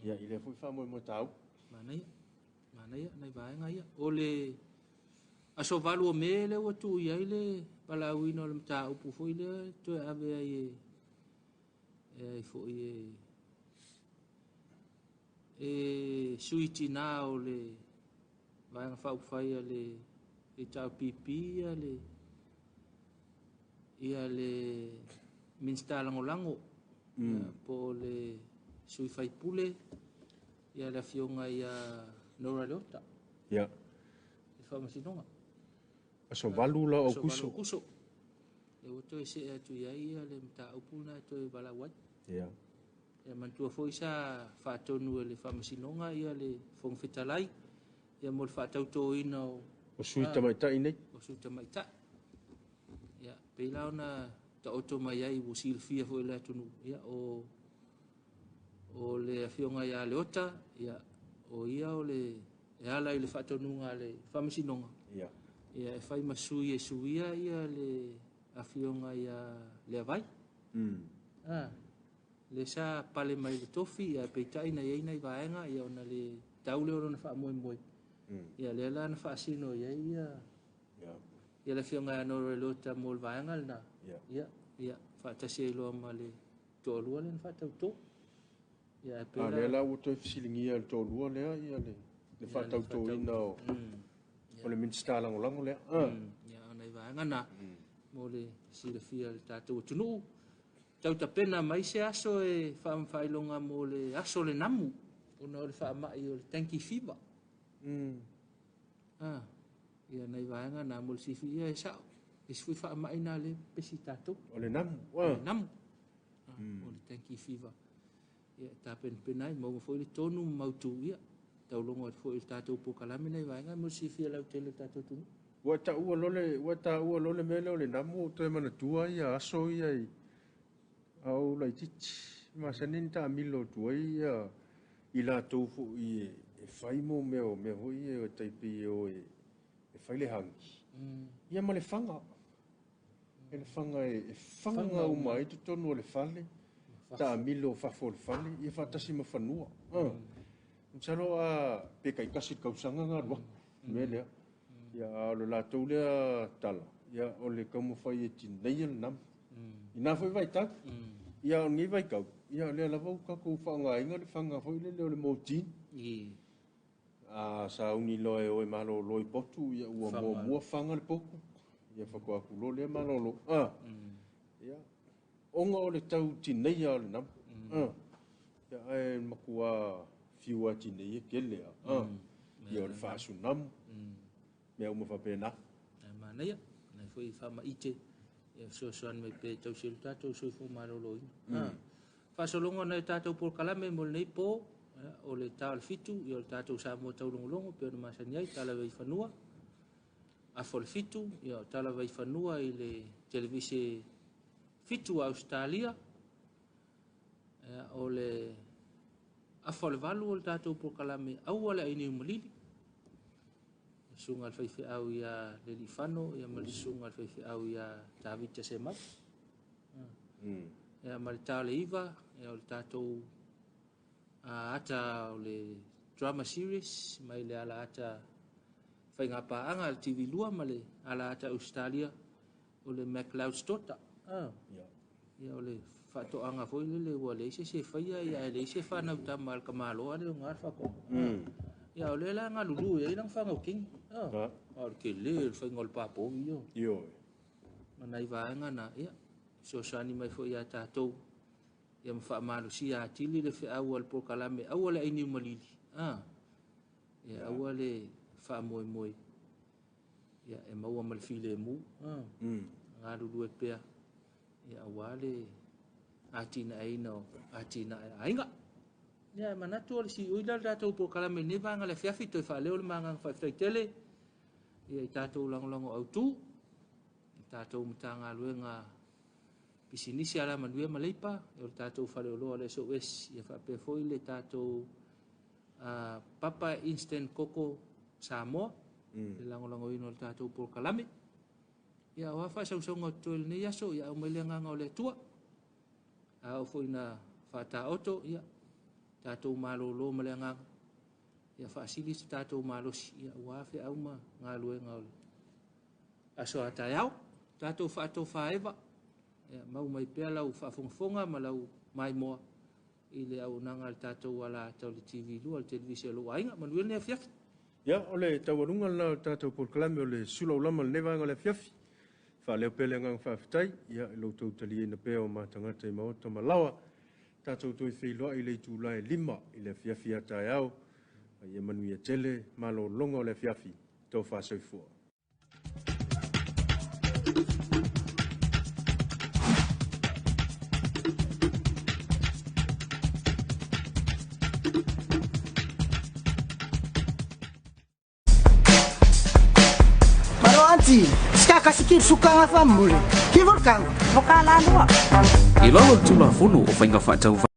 Ia i lea foi faamoemoe taua. Manaia, manaia nai vaega ia. O le aso 8 o Me lea ua tuu i ai le valaauina o le mataupu foi lea toe ave ai e ai foi e sui tina o le vaega faaupufai a le HRPP ia le Minisita Lagolago po o le sui faipule ia le afioga ia Nora Leota. Ia. Le faamasinoga. Aso 8 la o Aukuso. Aso 8 Aukuso. Le ua toe see atu i ai ia le mataupu na e toe valaau ai. Ia. Ia manatua foi sa faatonu e le faamasinoga ia le Fofoga Fetalai ia mo le faatautoina o sui tamaitai nei. O sui tamaitai. Ia pei la ona taoto mai ai ua silafia foi le atunuu ia o le afioga ia Leota ia o ia o le e ala i le faatonuga a le faamasinoga. Ia. Ia e fai ma sui e suia ia le afioga ia Leavai. Le sa pale mai le tofi ia peitai na iai nai vaega ia ona le tau lea o lona faamoemoe. Ia lea la na faasino i ai ia ia le afioga ia Nora Leota mo le vaega lena. Ia faatasi ai loa ma le toalua lea na faatautō. Ia e pei la lea la ua toe fesiligia e le toalua lea ia le faatautōina o le Minisita Lagolago lea. Ia o nai vaega na mo le silafia le tatou atunuu. Tautapena mai se aso e faamfaailoga mo le aso le namu ona o le faamai o le dengue fever. Ia nai vaega na mo le silafia e sao. E se foi faamai na le pesi tatou. O le namu. O le namu. O le dengue fever. Ia tapenapena ai maua foi le tonu ma mautu ia. Taulogo atu foi i le tatou polokalame nai vaega mo le silafia lautele o le tatou atunuu. Ua taua loa le mea lea o le namu o toe manatua ia aso ia i au laitiiti. Masani ni taamilo atu ai ia i latou foi e fai mo mea o mea foi e taipi o e fai le hangi. Ia ma le fanga. E le fanga e fanga uma ai totonu o le fale. Taamilo fafo o le fale. Ia faatasi ma fanua. Masalo a pe kaikasi le kausaga ngā alu aku. Mea lea. Ia a o le latou lea tala. Ia o le taumafai e tineia le namu. Ina foi vaitau. Ia o lenei vaitau. Ia lea lava ua tatou faaaogaina le fanga foi lele o le motini. A sauni loa e o e malolo i potu, ia ua muamua fanga le potu. Ia faatoa atu loa lea malolo. Ia ona o le tau tineia o le namu. Ia ae matua fiu a tineia kele a. Ia o le faasunamu. Mea uma faapena. Manaia, nai foi faamaite. Ia fesoasoani mai pe tausi ai le tatou soifua maloloina. Faasologa o nai a tatou polokalame mo lenei po, o le ta o le 7, ia o le tatou Samoa taulogologo pei ona masani ai, tala vaifanua. Afa o le 7, ia o tala vaifanua i le televise 7 a Ausetalia. Ia, o le afa o le 8 o le tatou polokalame aua le ainiu malili. Susuga i le faifeau ia Lelifano, ia ma le susuga i le faifeau ia Tavita Semau. Ia ma le ta o le 9, ia o le tatou ata o le drama series mai le ala ata faigapaaga a le TV2 ma le ala ata Australia o le MacLeod's Daughter. Ia o le faatoaga foi lele ua leai se se faia, ia ae leai se fanau tama a le kamaloa le o ngā le faatoaga. Ia o le la ngalulu ia i lang whangau kingi. O le ke le le whainga o le pāpō iyo. Io. Ma nai vaenga na, ia, fesoasoani mai foi ia tātou. Ia ma faamalosia atili le feau a le polokalame aua le ainiu malili. Ia aua le faamoemoe. Ia e maua ma le filemu. Galulue pea. Ia aua le atinaeina o atinae aiga. Ia manatu o le siui la le tatou polokalame nei vaega le afiafi toe faaleo le magaga faafetai tele. Ia i tatou lagolago autu, i tatou Matagaluega pisinisi alamanuia ma leipa, o le tatou faleoloa o le SOS, ia faapea foi le tatou Papa Instant Coco Samoa, le lagolagoina o le tatou polokalame. Ia o a faasausaunga o totoe i lenei aso, ia aumai le agaga o le Atua. A oo foi ina faataoto, ia tatou malolo ma le agaga, ia faasili se tatou malosi, ia ua feau ma galuega o le aso a taeao. Tatou faatofaeva, ia mau mai pea lau faafogafoga ma lau maimoa i le auaunaga a le tatou ala ata o le TV2, le televise o lou aiga. Manuia lenei afiafi. Ia, o le taualuga lena o le tatou polokalame o le sulaulama lenei vaega o le afiafi. Faaleo pea le agaga faafetai, ia, i lo outou taliaina pea o matagata i maota ma laoa. Tatou toe feiloai i le itula e 5 i le afiafi a taeao. Ia manuia tele malologa o le afiafi, tofa soifua. Maro anti, sikakasi sukanga famule. Kivolkang. Voka la lua. I lalo o le Tulafono o Faiga Faatauva.